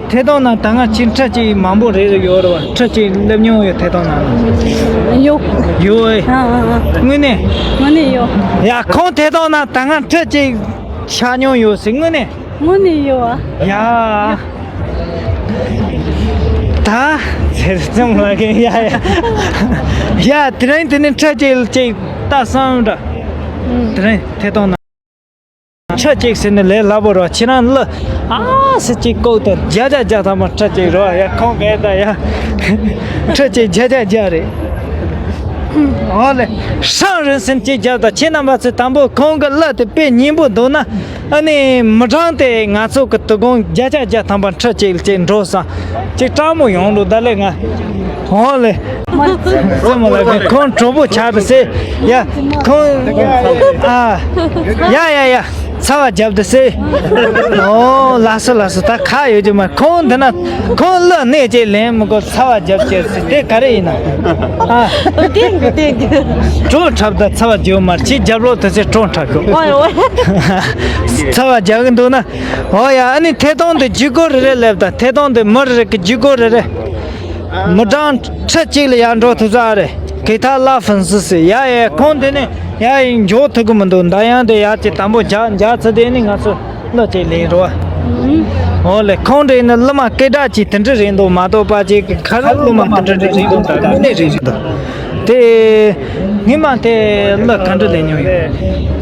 ཐད་གཏོང་ནང་ད་སྔ་ཁྱེད་ཁྲི་གཅིག་མང་པོ་རེད་ཡོད་རེད་བ། ཁྲི་གཅིག་སླེབས་མྱོང་ཡོད། ཐད་གཏོང་ནང་ཡོད། ཡོད་ཨེ། ཨ་ཨ་ཨ། དངོས་གནས། དངོས་གནས་ཡོད། ཡ། ཁོང་ཐད་གཏོང་ནང་ད་སྔ་ཁྲི་གཅིག་ཆགས་མྱོང་ཡོད་ཟེར། དངོས་གནས། དངོས་གནས་ཡོད་ཨ། ཡ། ད་ཟེར་ཙམ་ལ་གི། ཡ་ཡ་ཡ། དེ་རིང་དེ་ནས་ཁྲི་གཅིག་ཅིག་ལྟ་བསམ་འདྲ། ཨུམ། དེ་རིང་ཐད་གཏོང་ནང་ཁྲི་གཅིག་ཟེར་ནས་ལས་སླ་པོ་རེད། ཁྱེད་རང་གླུ་ཨ་ཟེར་གཅིག་བཀོག་དང་། བརྒྱ་ཆ་བརྒྱ་ཐམ་པ་ཁྲི་གཅིག་རེད་བ། ཡ། ཁོང་གིས་ད་ཡ་ཁྲི་གཅིག་བརྒྱ་ཆ་བརྒྱ་རེད། འོ་ལེ། ཧྲང་རིན་སིན་གཅིག་རྒྱབ་དང་། ཁྱེད་རྣམ་པ་ཚོས་དང་པོ་ཁོང་གི་གླུ་དེ་དཔེ་སྙན་པོ་འདུག་ན། ཨ་ནི་མི་གྲངས་དེ་ང་ཚོ་གི་དོ་དགོང་བརྒྱ་ཆ་བརྒྱ་ཐམ་པ་ཁྲི་གཅིག་ལ་ཅིག་འགྲོ་སོང་། ཅིག་སྤྲང་མོ་ཡོང་འགྲོ་ད་ལེ་ང་། འོ་ལེ། སེམས་མ་ལ་གི། ཁོང་གྲོགས་པོ་ཆགས་དུ་སེ། ཡ། ཁོང་། ཨ། ཡ་ཡ་ཡ། ཚ་བ་རྒྱབ་དུ་སེ། ཨོ། ལགས་སོ་ལགས་སོ། ད་ཁག་ཡོད་ཀྱི་མ། ཁོང་འདི་ན་ཁོང་གླུ་སྣེ་གཅིག་ལེན་མི་དགོས། ཚ་བ་རྒྱབ་ཀྱི་སེ། དེ་ག་རེ་ཡིན་ན། ཨ། དེ་གི་དེ་གི། གྲོགས་འཁྲབ་ད་ཚ་བ་རྒྱབ་མར་ཁྱི་རྒྱབ་ལོག་དུ་སེ་གྲོགས་འཁྲབ་ཤོག། ཨོ་ཨོ། ཚ་བ་རྒྱབ་གི་འདུག་ན། ཨོ་ཡ། ཨ་ནི་ཐད་གཏོང་དུ་བརྒྱུད་སྐུར་རེ་རེ་སླེབས་དང་། ཐད་གཏོང་དུ་མི་རེ་རེ་གི་བརྒྱུད་སྐུར་རེ་རེ། མི་གྲངས་ཁྲི་གཅིག་ལ་ཡར་འགྲོ་ཐུབ་ས་རེད།给他拉粉丝ཟེར། ཡ་ཡ། ཁོང་དེ་ནས་ཡ་ཡིན་འཇོག་ཐུབ་གི་མི་འདུག། མདའ་ཡང་དེ་ཡར་གྱི་དང་པོ་རྒྱག་རྒྱག་ཚུལ་དེ་ནི་ང་ཚོ་གླུ་གཅིག་ལེན་རོགས། ཨོ་ལེ། ཁོང་དེ་ནི་གླུ་མ་སྐད་གྲགས་ཀྱི་དེ་འདྲ་རེད་འདུག་མ་གཏོགས་པ་ཅིག་གི་ཁ་རོག་གླུ་མ་དེ་འདྲ་རེད་འདུག། ད་དངོས་གནས་རེད་འདུག། དེ་སྔོན་མ་དེ་གླུ་ག་འདྲ་ལེན་མྱོང་ཡོད།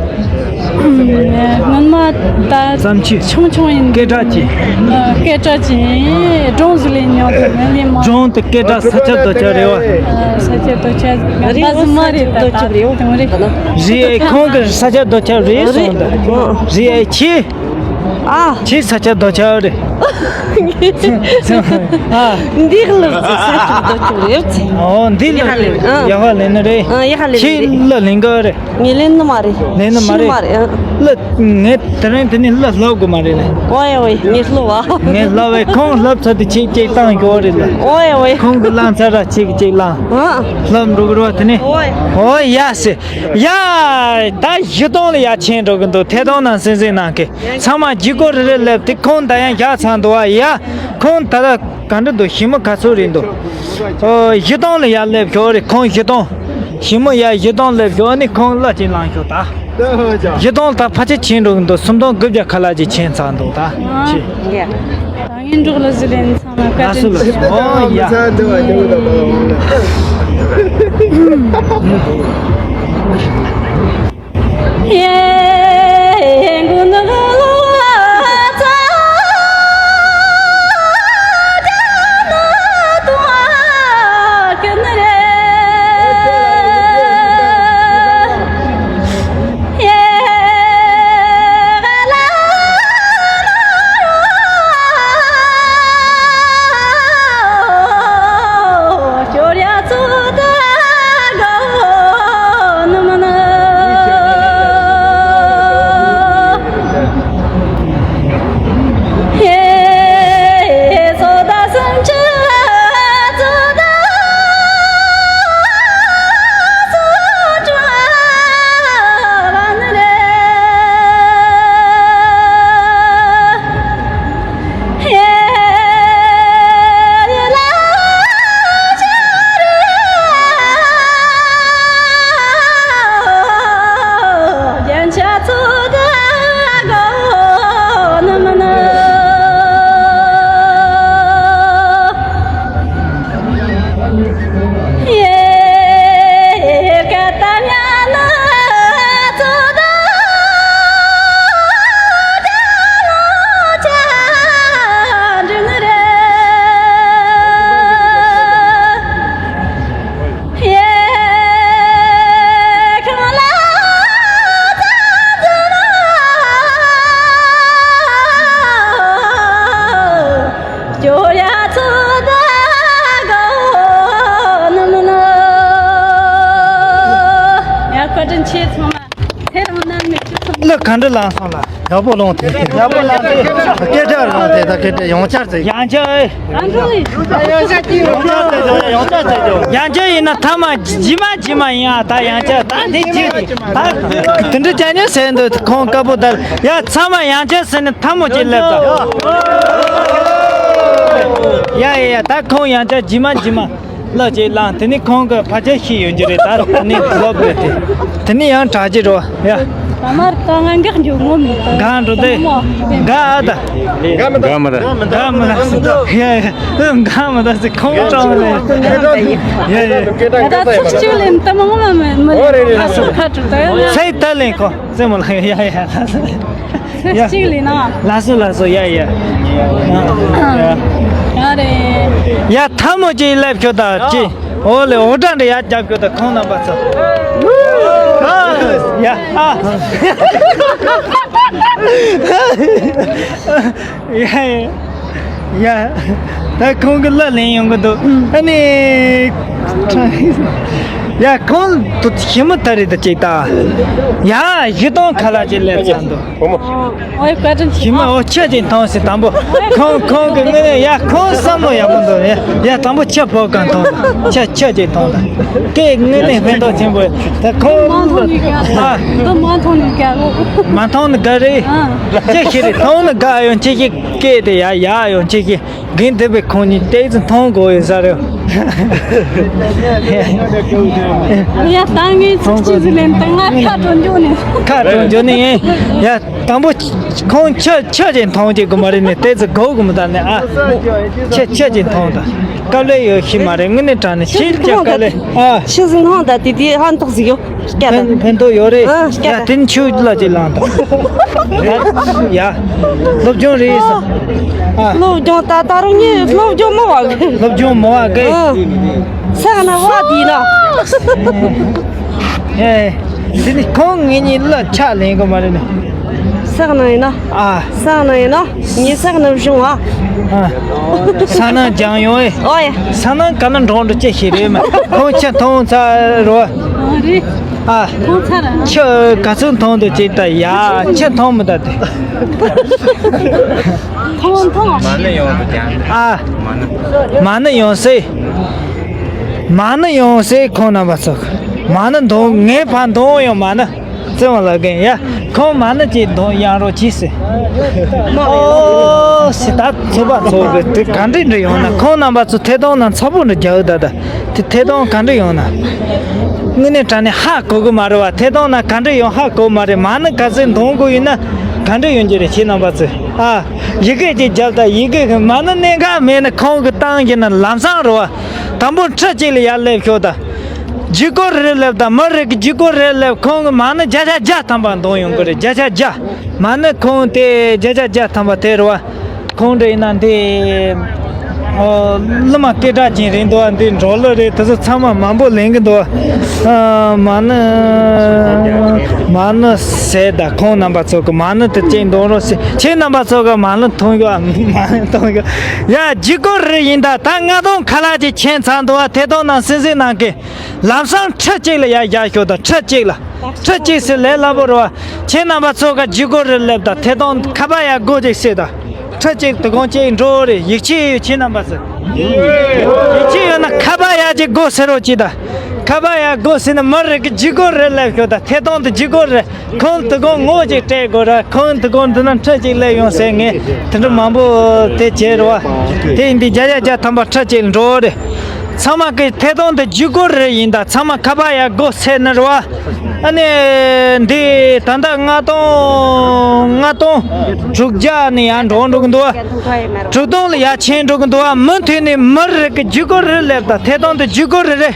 སྔོན་མ་ད་བརྩམས་ཆོས་ཆུང་ཆུང་ཡིན། སྐད་གྲགས་ཀྱི། ཨ། སྐད་གྲགས་ཀྱི་སྒྲུང་ཟིག་ལེན་མྱོང་དུ་མི་ལེན་མ། སྒྲུང་དེ་སྐད་གྲགས་ས་ཆ་རྡོ་ཁྱབ་རེད་བ། ཨ། ས་ཆ་རྡོ་ཁྱབ་ང་ད་ཟི་མ་རེད། ད་ད་དེ་མོ་རེད། རེད་ཨེ། ཁོང་གི་ས་ཆ་རྡོ་ཁྱབ་རེད་སོང་ད། རེད་ཨེ། ཁྱི། ཨ། ཁྱི་ས་ཆ་རྡོ་ཁྱབ་རེད། ཨ། འདི་གླུ་ས་ཆ་རྡོ་ཁྱབ་རེད། ཨོ། འདི་གླུ་ཡག་ལེ། ཨ། ཡག་ལེ་ནི་རེད། ཨ། ཡག་ལེ་ནི་རེད། ཁྱི་གླུ་ལེན་གི་རེད། ངས་ལེན་ནི་མ་རེད། ལེན་ནི་མ་རེད། ཤེས་ནི་མ་རེད། ཨ། གླུ་ངས་དེ་རིང་དེ་ནས་གླུ་ལབ་དགོས་མ་རེད་ལེ། ཨོའི་ཨོའི། ངས་ལབ་བ། ངས་ལབ་བས། ཁོང་ལབ་ཚར་དུས་ཁྱེད་ཅིག་བཏང་ཡོད་རེད་ལེ། ཨོའི་ཨོའི། ཁོང་གི་ལབ་ཚར་ར་ཁྱེད་ཀྱིས་ཅིག་ལབ། ཨ། ལབ་འགྲོ་གི་རེད་བ་དེ་ནས། ཨོའི། ཨོའི་ཡ་ཟེར། ཡ། ད་བཞི་སྟོང་ལ་ཡ་ཆེན་འགྲོ་གི་འདུག། ཐད་གཏོང་ནང་སེམས་སེམས་ནང་གི་ཚང་མ་བརྒྱུད་སྐུར་རེ་རེ་སླེབས་ཏེ། ཁོང་ད་ཡང་བཞག་ཚར་འདུག་བ། ཡ། ཁོང་ད་ལྟ་ག་འདྲ་འདུག། ཞི་མོ་ག་ཚོད་རེད་འདུག། ཨོ། བཞི་སྟོང་ལ་ཡར་སླེབས་ཤོག་རེད། ཁོང་བཞི་སྟོང་། ཞི་མོ་ཡར་བཞི་སྟོང་སླེབས་ཤོག། ཨ་ནི་ཁོང་གླུ་ཅིག་བླངས་ཤོག་ད། བཞི་སྟོང་ད་ཕལ་ཆེར་ཕྱིན་འགྲོ་གི་འདུག། སུམ་སྟོང་དགུ་བརྒྱ་ཁ་ལག་ཅིག་ཕྱིན་ཚར་འདུག་ད། ཨ། ཅི། ད་ངན་གྲོགས་ལ་ཟི་ལེན་ཚང་མ་བཀའ་དྲིན་ཆེ། ཨོ་ཡ། ག་འདྲ་ལངས་སོང་ལ། ཡག་པོ་ལངས་ཏེ། ཡག་པོ་ལངས་ཏེ། སྐད་ཆ་ལངས་ཏེ་ད་སྐད་ཆ་ཡང་བསྐྱར་ཟེར། ཡང་བསྐྱར་ཨེ། ཡང་བསྐྱར་ཟེར་ཡང་བསྐྱར་ཟེར། ཡང་བསྐྱར་ཡིན་ན་ཐ་མ་རྗེས་མ་རྗེས་མ་ཡིན་ཨ། ད་ཡང་བསྐྱར་ད་འདི་རྗེས་ད་དེ་འདྲ་ཅན་ནས་ཟེར་འདུག་ཁོང་དཀར་པོ་ད་ཡ་ཚང་མ་ཡང་བསྐྱར་ཟེར་ནས་ཐལ་མོ་ཅིག་སླེབས་ད། ཡ་ཡ་ཡ་ད་ཁོང་ཡང་བསྐྱར་རྗེས་མ་རྗེས་མ། ལ་ཅིག་ལངས། དེ་ནི་ཁོང་གི་ཕ་ཆེ་ཤི་ཡོད་རྒྱུ་རེད། ད་དེ་ནི་ལོབ་རེད་དེ། དེ་ནི་ཡང་དྲག་ཅིག་རོ། ཡ། ད་མར་ད་ང་འགག་འགྱོ་ངོ་མི་ད། གང་འགྲོ་དེ། ག་ཨ་ད། ག་མ་ད། ག་མ་ད། ཡ་ཡ། ག་མ་ད་སི་ཁོང་ཀྲང་ལེ། ཡ་ཡ། ད་ཚོགས་གཅིག་ལེན་ད་མང་མ་མི་མི་ལེན། ཁ་ཚོགས་ཁ་ཚོགས་ད་ཡ། སེ་ད་ལེན་ཁོ། སེ་མོ་ལ་ཡ་ཡ། ཚེ་གཅིག་ལས་ན། ལགས་སོ་ལགས་སོ། ཡ་ཡ། ཡ་རེད། ཡ་ཐལ་མོ་ཅིག་སླེབས་ཤོག་ད་ཅི། འོ་ལེ་འོ་དྲ་འདྲ་ཡ་རྒྱབ་ཤོག་ད་ཁོང་རྣམ་པ་ཚོ། ཡ་ཨ། ཡ་ཡ། ཡ། ད་ཁོང་གི་གླུ་ལེན་ཡོང་གི་འདུག་ཨ་ནི། ཡ་ཁོང་དུ་ཞི་མོ་ད་རེད་ད་ཅིག་ད། ཡ་བཞི་སྟོང་ཁ་ལག་ཅིག་སླེབས་ཚར་འདུག་ཨོ་ཡ་བཀའ་དྲིན་ཞི་མོ་ཆེ། ཨོ་ཁྱི་ཅིག་མཐོང་སྲིད་དང་པོ། ཁོང་ཁོང་གི་དངོས་གནས་ཡ་ཁོང་བསམ་བློ་ཡག་པོ་འདུག་ཡ་ཡ་དང་པོ་ཁྱི་ཕོ་གང་མཐོང་། ཁྱི་ཁྱི་ཅིག་མཐོང་ད། དེ་དངོས་གནས་ཕན་ཐོགས་ཆེན་པོ་ཡོད། ད་ཁོང་མ་མཐོང་ནི་ཀ་ཨ། འདི་མ་མཐོང་ནི་ཀ་མ་མཐོང་ནི་ག་རེད། ཨ། ཅི་ཞིག་རེད། མཐོང་ནི་ག་ཡོང་ཅི་ཞིག་སྐད་དེ་ཡ་ཡ་ཡོང་ཅི་ཞིག་རྒན་དེ་བས་ཁོང་གཉིས་ཏོག་ཙམ་མཐོང་དགོས་ཡོད་ས་རེད། ཡ་ད་ངས་ཚིག་གཅིག་ཟིག་ལན་ད་ང་ཁ་གྲོ་འཇོག་ནས། ཁ་གྲོ་འཇོག་ནས་ཡ། དང་པོ་ཁོང་ཁྱི་ཁྱི་ཅིག་མཐོང་ཅིག་གི་མ་རེད་ནས་ཏོག་ཙམ་སྒུག་གི་མི་ད་ནས་ཨ། ཁྱི་ཁྱི་ཅིག་མཐོང་ད། དཀའ་ལས་ཡོད་ཤི་མ་རེད། དངོས་གནས་དྲང་ནས་ཁྱི་ཅག་དཀའ་ལས་ཨ། ཁྱི་ཟིག་མཐོང་ད་དེ་དེ་ཧ་འདུག་ཟིག་ཡོད། སྐད་ཕན་དང་ཕན་ཐོགས་ཡོད་རེད། ཨ་སྐད་ཡ་དང་དེ་ནི་ཆུ་ལ་ཅིག་ལངས་དང་། ཡ། སློབ་སྦྱོང་རེད་ཟེར། ཨ། སློབ་སྦྱོང་ད་ད་རུང་ངས་སློབ་སྦྱོང་མི་བ་གི། སློབ་སྦྱོང་མི་བ་གི། ཨ། ས་ན་བ་དེ་ན། ཨེ། དེ་ནི་ཁོང་ངེད་གཉིས་གླུ་ཆ་ལེན་གི་མ་རེད་ནི། ས་ན་ཡིན་ན། ཨ། ས་ན་ཡིན་ན། ངའི་ས་ན་བྱུང་བ། ཨ། ས་ན་ལྗང་ཡོང་ཨེ། ཨོ་ཡ། ས་ན་ག་ན་འགྲོ་འགྲོ་ཅི་ཞིག་རེད་མ། ཁོང་ཁྱི་མཐོང་ཚར་རོ། ཨ་རེད། ཨ། མཐོང་ཚར་ར། ཁྱི་ག་ཚོད་མཐོང་འདུག་ཅིག་ད་ཡ། ཁྱི་མཐོང་མི་ད་དེ། མཐོང་མཐོང་། མ་ཎི་ཡོང་འདུག་ཀྱང་། ཨ། མ་ཎི། མ་ཎི་ཡོང་སེ། མ་ཎི་ཡོང་སེ་ཁོང་རྣམ་པ་ཚོ། མ་ཎི་འདོན་ངའི་ཕར་འདོན་ཡོང་མ་ཎི། བཙན་བ་ལ་རྒན་ཡ། ཁོང་མ་ཎི་ཅིག་འདོན་ཡང་རོགས་གྱིས་ཟེར། ཨོ་སི་ད་ཚོད་པ་ཚོགས་གི་དེ་ག་འདྲ་འདྲ་ཡོང་ན། ཁོང་རྣམ་པ་ཚོ་ཐད་གཏོང་ནང་ཚ་པོ་འདྲ་རྒྱག་ད་ད་དེ་ཐད་གཏོང་ག་འདྲ་ཡོང་ན། དངོས་གནས་དྲང་གནས་ཧ་གོ་གི་མ་རེད་བ། ཐད་གཏོང་ནང་ག་འདྲ་ཡོང་ཧ་གོ་མ་རེད། མ་ཎི་ག་ཚོད་འདོན་དགོས་ཡིན་ན་ག་འདྲ་ཡོང་རྒྱུ་རེད། ཁྱེད་རྣམ་པ་ཚོས་ཨ་ཡི་གེ་ཅིག་རྒྱབ་ད། ཡི་གེ་གི་མ་ཎི་གནད་འགག་མེད་ན་ཁོང་གི་བཏང་གི་ན་ལམ་སང་རེད་བ། དང་པོ་ཁྲི་གཅིག་ལ་ཡར་སླེབས་ཤོག་ད། ལྗིད་ཁོག་རེ་རེ་སླེབས་དང་། མི་རེ་གི་ལྗིད་ཁོག་རེ་རེ་སླེབས། ཁོང་གི་མ་ཎི་བརྒྱ་ཆ་བརྒྱ་ཐམ་པ་འདོན་ཡོང་གི་རེད། བརྒྱ་ཆ་བརྒྱ། མ་ཎི་ཁོང་དེ་བརྒྱ་ཆ་བརྒྱ་ཐམ་པ་དེ་རེད་བ། ཁོང་འདྲ་ཡིན་ན་འདི་ཨོ་གླུ་མ་སྐད་གྲགས་ཅན་རེད་འདུག་བ། འདི་འབྲོག་གླུ་རེད། དེ་ཚོ་ཚང་མ་མང་པོ་ལེན་གི་འདུག་བ། ཨ་མ་ཎི་མ་ཎི་ཟེར་ད། ཁོང་རྣམ་པ་ཚོ་གི་མ་ཎི་དེ་གཅིག་འདོན་རོགས་ཟེར། ཁྱེད་རྣམ་པ་ཚོ་གི་མ་ཎི་ཐོང་གི་བ། མ་ཎི་ཐོང་གི་ཡ། ལྗིད་ཁོག་རེ་ཡིན་ད། ད་ལྔ་སྟོང་ཁ་ལག་ཅིག་ཁྱེར་ཚར་འདུག་བ། ཐད་གཏོང་ནང་སེམས་སེམས་ནང་གི་ལམ་སང་ཁྲི་གཅིག་ལ་ཡར་བཞག་ཤོག་དང་། ཁྲི་གཅིག་ལ། ཁྲི་གཅིག་ཟེར་ལས་སླ་པོ་རེད་བ། ཁྱེད་རྣམ་པ་ཚོ་ག་ལྗིད་ཁོག་རེ་སླེབས་དང་། ཐད་གཏོང་ཁ་པར་ཡར་སྒོ་གཅིག་ཟེར་དང་། ཁྲི་གཅིག་དུ་གོང་གཅིག་འགྲོ་རེད། ཡིད་ཆེས་ཡོད་ཁྱེད་རྣམ་པ་ཚོ། ཡིད་ཆེས་ཡོད་ན་ཁ་པར་ཡར་གཅིག་སྒོ་ཟེར་རོགས་གྱིས་དང་། ཁ་པར་ཡར་སྒོ་ཟེར་ན་མི་རེ་གི་ལྗིད་ཁོག་རེ་སླེབས་ཤོག་དང་། ཐད་གཏོང་དུ་ལྗིད་ཁོག་རེ། ཁོང་དུ་གོང་ངོ་གཅིག་སྤྲད་དགོས་ར། ཁོང་དུ་གོང་འདི་ན་ཁྲི་གཅིག་སླེབས་ཡོང་ཟེར། ངས་དེ་འདྲ་མང་པོ་དེ་བྱས་རེད་བ། དེ་ཡིན་དུས་བརྒྱ་ཆ་བརྒྱ་ཐམ་པ་ཁྲི་གཅིག་འགྲོ་རེད། ཚང་མ་གི་ཐད་གཏོང་དུ་ལྗིད་ཁོག་རེ་ཡིན་ད། ཚང་མ་ཁ་པར་ཡར་སྒོ་ཟེར་ནི་རེད་བ། ཨ་ནི་འདི་ད་ལྟ་ལྔ་སྟོང་ལྔ་སྟོང་དྲུག་བརྒྱ་ནས་ཡར་འགྲོ་འགྲོ་གི་འདུག་བ། དྲུག་སྟོང་ལ་ཡར་ཕྱིན་འགྲོ་གི་འདུག་བ། མུ་མཐུད་ནས་མི་རེ་གི་ལྗིད་ཁོག་རེ་སླེབས་ད། ཐད་གཏོང་དུ་ལྗིད་ཁོག་རེ་རེད།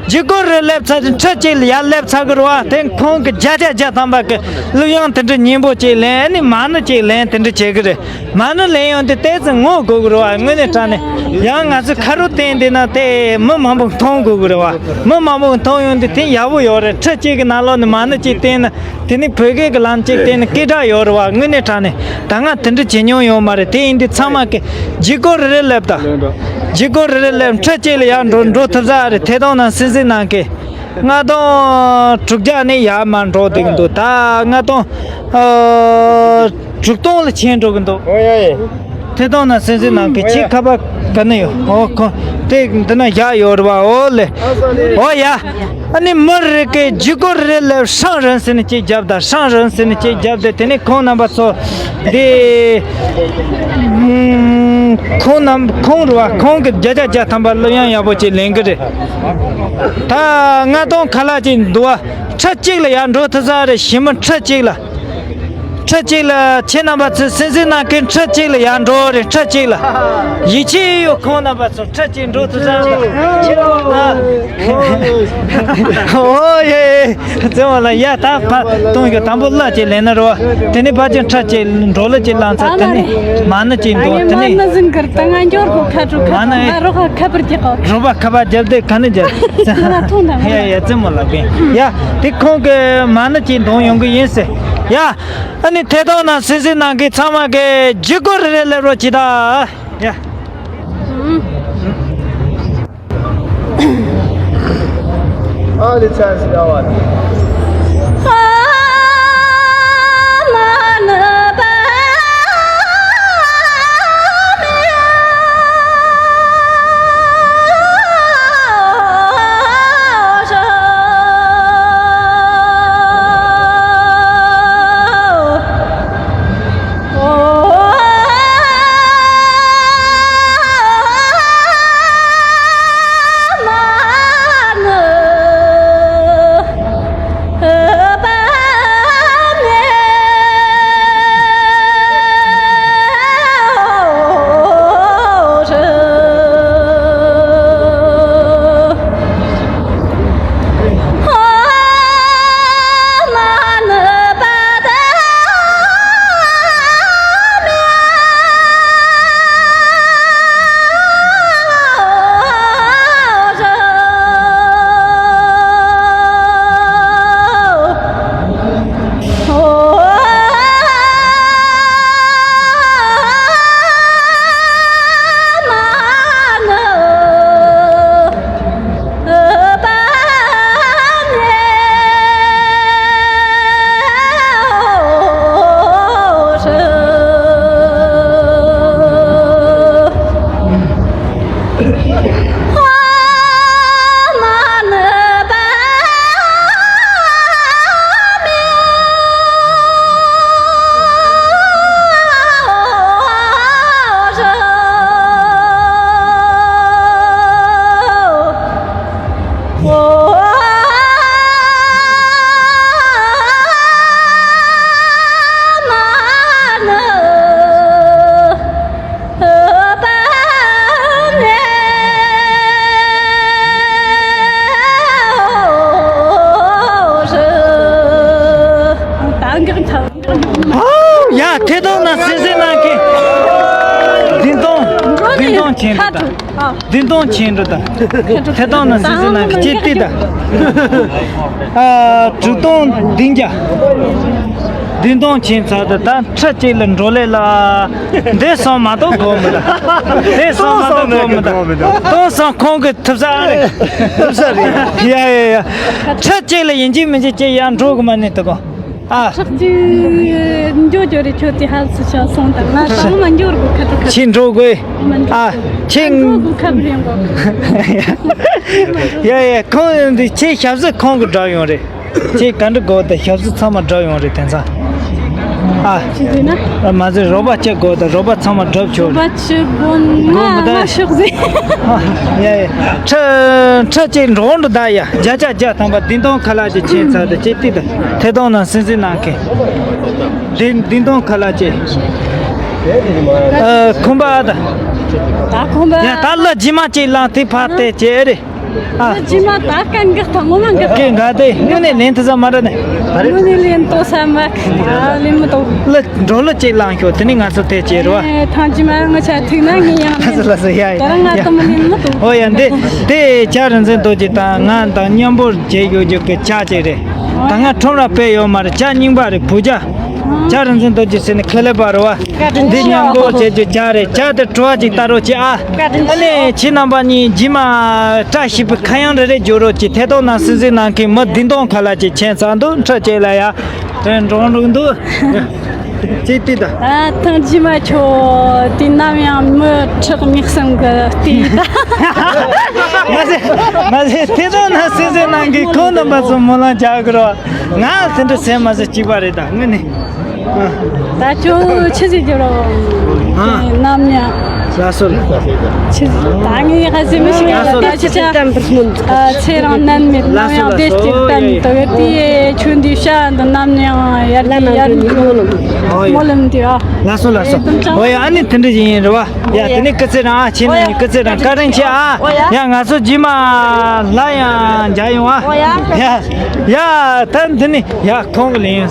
ལྗིད་ཁོག་རེ་སླེབས་ཚར་དུས་ཁྲི་གཅིག་ལ་ཡར་སླེབས་ཚར་གི་རེད་བ། དེ་ཁོང་གི་བརྒྱ་ཆ་བརྒྱ་ཐམ་པ་གི་གླུ་དབྱངས་དེ་འདྲ་སྙན་པོ་གཅིག་ལེན། ཨ་ནི་མ་ཎི་གཅིག་ལེན། དེ་འདྲ་བྱེད་གི་རེད། མ་ཎི་ལེན་ཡོང་དུས་ཏོག་ཙམ་ངོ་དགོས་གི་རེད་བ། དངོས་གནས་དྲང་གནས་ཡང་ང་ཚོ་ཁ་རུ་བསྟན་བསྡད་ན་དེ་མི་མང་པོ་མཐོང་དགོས་གི་རེད་བ། མི་མང་པོ་མཐོང་ཡོང་དུས་དེ་ཡག་པོ་ཡོད་རེད། ཁྲི་གཅིག་གི་ནང་ལོགས་ནས་མ་ཎི་གཅིག་བསྟན་ན། དེ་ནི་བོད་སྐད་ཀྱི་ལམ་གཅིག་བསྟན་ན་སྐད་གྲགས་ཡོད་རེད་བ། དངོས་གནས་དྲང་གནས་ད་ང་དེ་འདྲ་བྱེད་མྱོང་ཡོད་མ་རེད། དེ་ཡིན་དུས་ཚང་མ་གི་ལྗིད་ཁོག་རེ་རེ་སླེབས་དང་། ལྗིད་ཁོག་རེ་རེ་སླེབས། ཁྲི་གཅིག་ལ་ཡར་འགྲོ་འགྲོ་ཐུབ་ས་རེད། ཐད་གཏོང་ནང་སེམས་སེམས་ནང་གི་ ལྔ་སྟོང་དྲུག་བརྒྱ་ནས་ཡར་མར་འགྲོ་བསྡད་ཀྱི་འདུག་ད་ལྔ་སྟོང་ཨ་དྲུག་སྟོང་ལ་ཕྱིན་འགྲོ་གི་འདུག་ཨོ་ཡ་ཡ། ཐད་གཏོང་ནང་སེམས་སེམས་ནང་གི་ཆེས་ཁ་པར་ག་ནས་ཡོད། ཨོ་ཁོ་དེ་འདི་ན་བཞག་ཡོད་རེད་བ། ཨོ་ལེ། ཨོ་ཡ། ཨ་ནི་མི་རེ་གི་ལྗིད་ཁོག་རེ་ལ་ཧྲང་རན་ཟེར་ནས་གཅིག་བརྒྱབ་དང་། ཧྲང་རན་ཟེར་ནས་གཅིག་བརྒྱབ་སྟེ། དེ་ནས་ཁོང་རྣམ་པ་ཚོ་འདི་ཁོང་རྣམ་ཁོང་རེད་བ། ཁོང་གི་བརྒྱ་ཆ་བརྒྱ་ཐམ་པ་སློབ་ཡོན་ཡག་པོ་ཅིག་ལེན་གི་རེད། ད་ལྔ་སྟོང་ཁ་ལག་ཅིག་འདུག་བ། ཁྲི་གཅིག་ལ་ཡར་འགྲོ་ཐུབ་ས་རེད། ཞི་མི་ཁྲི་གཅིག་ལ། ཁྲི་གཅིག་ལ་ཁྱེད་རྣམ་པ་ཚོས་སེམས་སེམས་ནང་གི་ཁྲི་གཅིག་ལ་ཡར་འགྲོ་རེད། ཁྲི་གཅིག་ལ། ཡིད་ཆེས་ཡོད། ཁོང་རྣམ་པ་ཚོ་ཁྲི་གཅིག་འགྲོ་ཐུབ་ས་རེད། ཨོ་ཡེ། བཙན་བ་ལ་ཡ་ད་ཕ་གཏོང་རྒྱུ་དང་པོ་གླ་ཅིག་ལེན་ན་རོ། དེ་ནས་ཕ་ཅིག་ཁྲི་གཅིག་འགྲོ་ལ་ཅིག་བླངས་ཚར། དེ་ནས་མ་ཎི་ཅིག་འདོན། དེ་ནས་མ་ཎི་ཟིན་གར་ད་ང་འབྱོར་གོ་ཁ་དྲུག་ཁ་མ་ཎི་ཨེ། རོ་ཁ་ཁ་པར་གྱི་གོ་རོ་པ་ཁ་པར་རྒྱབ་དེ་ག་ནས་རྒྱབ། ང་ཐོང་དང་ཡ་ཡ་བཙན་མོ་ལགས་པས་ཡ། དེ་ཁོང་གི་མ་ཎི་ཅིག་འདོན་ཡོང་གི་ཡིན་ཟེར་ཡ། ཨ་ནི་ཐད་གཏོང་ནང་སེམས་སེམས་ནང་གི་ཚང་མ་གི་ལྗིད་ཁོག་རེ་རེ་སླེབས་རོགས་གྱིས་ད་ཡ། ཨ་ལེ་ཆ་ཞིག་ཨ་བ། ཡ་ཐད་གཏོང་ནང་སེམས་སེམས་ནང་གི་བདུན་སྟོང་བདུན་སྟོང་ཆེན་འགྲོ་དང་། བདུན་སྟོང་ཆེན་འགྲོ་དང་། ཐད་གཏོང་ནང་སེམས་སེམས་ནང་གི་ཅིག་ཏི་དང་། ཨ་དྲུག་སྟོང་བདུན་བརྒྱ། བདུན་སྟོང་ཆེན་ཚར་དང་ད་ཁྲི་གཅིག་ལ་འགྲོ་ལེ་ལ། འདི་སོང་མ་གཏོགས་གོ་མི་ད། འདི་སོང་མ་གཏོགས་གོ་མི་ད། སྟོང་སོང་ཁོང་གི་ཐུབ་ས་རེད། ཐུབ་ས་རེད། ཡ་ཡ་ཡ། ཁྲི་གཅིག་ལ་ཡིན་གཅིག་མིན་གཅིག་ཅིག་ཡར་འགྲོ་གི་མ་ནི་ད་གོ་ཨ། ཁྲི་གཅིག་འགྱོ་འགྱོ་རེ་ཁྱོད་ཀྱི་ཧལ་སི་ཤ་སོང་དང་ང་དང་མ་འགྱོ་རུ་ཁ་ཁྲི་ཁ་ཁྲི། ཁྱེད་འགྲོ་དགོས། མ་འགྲོ། ཨ། ཁྱེད་འགྲོ་དགོས་ཁ་བར་ཡོང་གོ་ཡ་ཡ་ཁོང་འདི་ཁྱེད་ཞབས་སི་ཁོང་གི་འདྲ་ཡོང་རེད། ཁྱེད་ག་འདྲ་དགོས་དང་ཞབས་སི་ཚང་མ་འདྲ་ཡོང་རེད་དེང་སང་། ཨ། ཅི་ཟེར་ན། མ་ཟེར་རོགས་པ་ཅི་དགོས་དང་རོགས་པ་ཚང་མ་འདྲ་ཆོག་རོགས་པ་ཅི་དགོས་ན་དགོས་མི་ད། མ་ཤོག་ཟེར། ཡ་ཡ། ཁྲི་ཁྲི་གཅིག་འགྲོ་འགྲོ་ད་ཡ། བརྒྱ་ཆ་བརྒྱ་ཐམ་པ་བདུན་སྟོང་ཁ་ལག་ཅིག་ཕྱིན་ཚར་དུ་ཅིག་ཏི་ད། ཐད་གཏོང་ནང་སེམས་སེམས་ནང་གི་བདུན་བདུན་སྟོང་ཁ་ལག་ཅིག་ཨ། ཁོམ་པ་ཨ་ད། ད་ཁོམ་པ། ཡ་ད་ལ་ཇི་མ་ཅིག་ལངས་དེ་ཕར་བལྟས་ཅེ་རེད། ཨ། ཇི་མ་ད་གན་གི་ཐང་ངོ་མ་གི་ཀེ་འགའ་དེ་དངོས་གནས་ལེན་ཐུབ་ས་མ་རེད་ནས། དངོས་གནས་ལེན་ཏོ་ས་མ་ཁ་ལེན་མི་ཏོ། ལ་འགྲོ་ལ་ཅིག་ལངས་ཤོག་དེ་ནི་ང་ཚོ་དེ་ཅེ་རོ། ཨེ་ཐང་ཇི་མ་ང་ཆ་ཐིག་ན་ངི་ཡང་ལེན། ལ་ལ་ས་ཡ་ཡ། ད་རང་ང་ཏོ་མ་ལེན་མི་ཏོ། ཨོ་ཡ་འདི་དེ་ཅ་རིན་ཆེན་རྡོ་རྗེ་དང་ང་དང་མཉམ་པོར་མཇལ་ཡོད་རྒྱུ་གི་ཅ་ཅིག་རེད། ད་ང་ཁྲོམ་ར་དཔེ་ཡོད་མ་རེད། ཅ་རྙིང་པ་རེད། བུ་ཅ། ཇ་རིན་ཆེན་རྡོ་རྗེ་ཟེར་ནས་ཁེ་ལས་པ་རེད་བ། འདི་མཉམ་འགོག་བྱེད་རྒྱུ་ཇ་རེད། ཇ་དེ་བྲོ་བ་ཅིག་ལྟ་རོགས་གྱིས་ཨ། ཨ་ནི་ཁྱེད་རྣམ་པ་གཉིས་རྗེས་མ་བཀྲ་ཤིས་པའི་ཁ་གཡང་རེ་རེ་བརྗོད་རོགས་གྱིས། ཐད་གཏོང་ནང་གསན་གཟིགས་གནང་མཁན་མི་བདུན་སྟོང་ཁ་ལ་ཅིག་མཁྱེན་ཚར་འདུག་འཕྲོད་བཅད་ལ་ཡ། དེ་འགྲོ་འགྲོ་འདུག་ཅིག་ལྟོས་དང་། ཨ། ཐང་རྗེས་མ་ཁྱོད་དེ་ནམ་ཡང་མི་ཁྲག་མིག་གསུམ་གི་ལྟོས་དང་། མ་ཟད་མ་ཟད་ཐད་གཏོང་ནང་གསན་གཟིགས་གནང་མཁན་ཁོང་རྣམ་པ་ཚོ་སྨོན་ལམ་རྒྱག་དགོས་རེད་བ། ང་དེ་འདྲ་ཟེར་མ་ཟེར་གཅིག་པ་རེད་ད་དངོས་གནས། ད་ཁྱོད་ཆི་ཟིག་རྒྱུ་རོ། ཨ། ནམ་ཡང་། ལགས་སོ་ལགས། ཆི་ཟིག་ད་ངས་ཧ་ཟེ་མི་ཤེས་ཡ། ལགས་སོ་ད་ལགས་སོ། ཆི་ཆ། ཨ། ཚེ་རིང་ནད་མེད། ནམ་ཡང་བདེ་སྐྱིད་ལྡན། དེ་གི་དེ་ཁྱོད་འདི་ཤ་འདི་ནམ་ཡང་ཡར་རྒྱས་ཡར་འགྲོ། སྨོན་ལམ་དེ་ཨ། ལགས་སོ་ལགས་སོ། ཨོ་ཡ། ཨ་ནི་དེ་འདྲ་ཡིན་རེད་བ། ཡ། དེ་ནས་སྐུ་ཚེ་རིང་ཨ། ཁྱེད་རྣམ་གཉིས་སྐུ་ཚེ་རིང་། བཀའ་དྲིན་ཆེ་ཨ། ཡ། ང་ཚོ་རྗེས་མ་ལ་ཡང་མཇལ་ཡོང་ཨ། ཡ། ཡ། ད་འདི་ནི་ཡ་ཁོང་གི་ལེན་ཡོང་།